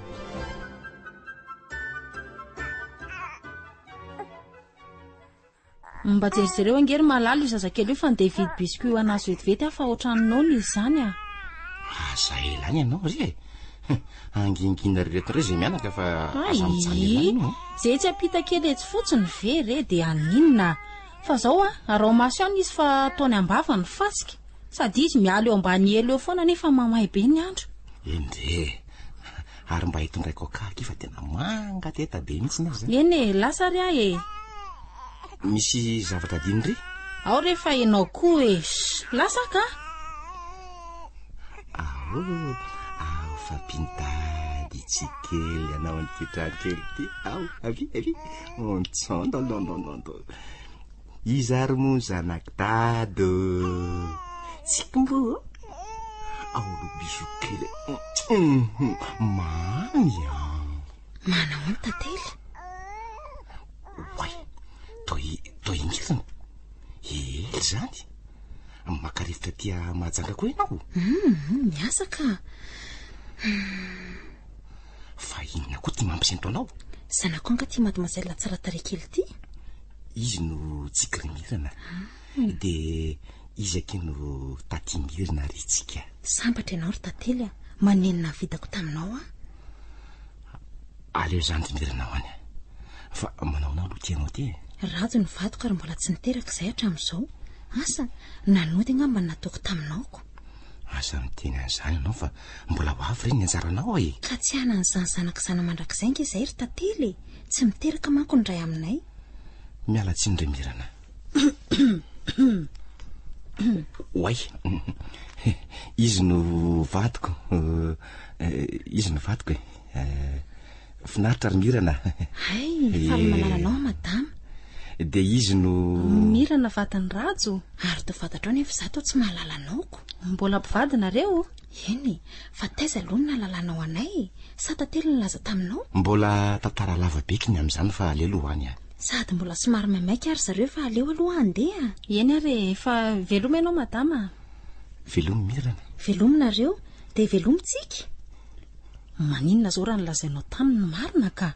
Mba jerijereo ange ry Malala io zazakely io fa ndeha hividy biscuit ho an'azy vetivety aho fa ohatran'ny noana izy izany a!
Aza ela any ianao ry e! Hangingina ry reto indray izay mianaka fa aza mijanona ela any ianao.
Izay etsy ampita kely etsy fotsiny ve re dia haninona? Fa zao a, araho maso ihany izy fa ataony am-bava ny fasika. Sady izy miala eo ambany elo eo foana nefa mamay be ny andro.
Eny re e! Ary mba hitondraiko akaky fa tena mangateta be mihitsy aho zany.
Eny e, lasa ary aho e.
Misy zavatra adino re?
Ao re fa ianao koa e. Shh, lasa aho ka.
Ao, ao fa mpitady tsikely anao an'ity trano kely ity. Ao, avia, avia. Ontsondondondondondo. Iza ary moa ny zanak'i Dada? Tsiky mbo. Ao aloha bisou kely. Mamy an.
Manao ny tantely.
Oay, toy toy ingirina. Ela izany. Maka rivotra aty Mahajanga koa ianao?
Hum, miasa ka.
Fa inona koa ty mampisento anao?
Zanako angaha ty mademoiselle tsara tarehy kely ity?
Izy no Tsikirimirana. Dia izy akia no Tatimirina ry Tsika.
Sambatra ianao ry Tantely a! Manenina ny vidako taminao aho.
Aleo izany ry Mirana ho any. Fa manao anao aloha ity anao ity e.
Rajo ny vadiko ary mbola tsy niteraka izay hatramin'izao. Asa, nanody angamba ny nataoko taminao ko.
Aza miteny an'izany ianao fa mbola ho avy re ny anjaranao e!
Ka tsy hanana izany zanaka izany mandrakizay ange izahay ry Tantely e! Tsy miteraka manko ny ray aminay.
Miala tsiny ry Mirana. Oay! Izy no vadiko. Izy no vadiko e. Finaritra ry Mirana.
Hay, faly mahalala anao aho madama.
Dia izy no...
Mirana vadin'i Rajo.
Ary toa fantatrao nefa izaho toa tsy mahalala anao ko.
Mbola mpivady nareo?
Eny e, fa taiza aloha no nahalalanao anay e? Sa Tantely nilaza taminao?
Mbola tantara lava be ky ny amin'izany fa aleo aloha any a.
Sady mbola somary maimaika ary zareo fa aleo aloha handeha.
Eny ary e, fa veloma ianao madama.
Velomy Mirana.
Velomy nareo, dia velomy tsika.
Maninona izao raha nolazainao taminy ny marina ka?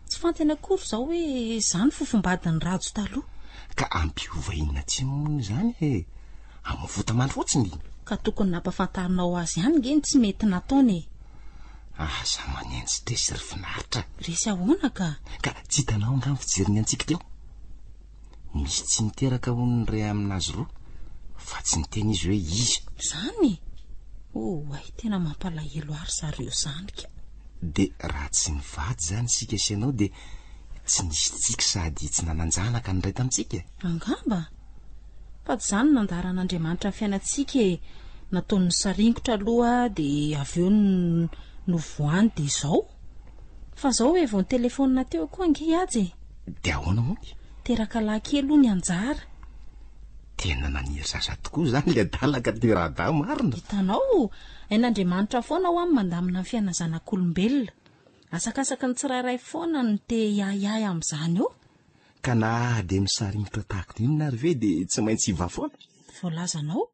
Tsy fantany akory izao hoe izany fofombadin'i Rajo taloha.
Ka ampiova inona tsy moa izany e? Amovota-mandry fotsiny.
Ka tokony nampafantarinao azy ihany nge ny tsy mety nataony e.
Aza manenji-dresy ry finaritra.
Resy ahoana ka?
Ka tsy hitanao angaha ny fijeriny antsika teo? Misy tsy niteraka hono ny iray aminazy roa, fa tsy niteny izy hoe iza.
Izany? Oay, tena mampalahelo ahy ry zareo izany ka.
Dia raha tsy nivady izany isika sy ianao dia tsy nisy tsiky sady tsy nanan-janaka ny iray tamintsika e?
Angamba. Fa tsy izany no nandaharan'Andriamanitra ny fiainantsika e. Nataony nisaringotra aloha dia avy eo novohany dia izao. Fa izao e, vao nitelefaonina teo koa ange i Haja e.
Dia ahoana hono?
Teraka lahy kely hono i Anjara.
Tena naniry zaza tokoa izany ilay adala ka ty Radà marina.
Hitanao, hain'Andriamanitra foana hoa ny mandamina ny fiainan'ny zanak'olombelona. Asakasaky ny tsirairay foana no te hiahiahy amin'izany eo.
Ka na dia misaringotra tahaka ny inona ary ve dia tsy maintsy hivaha foana?
Voalazanao.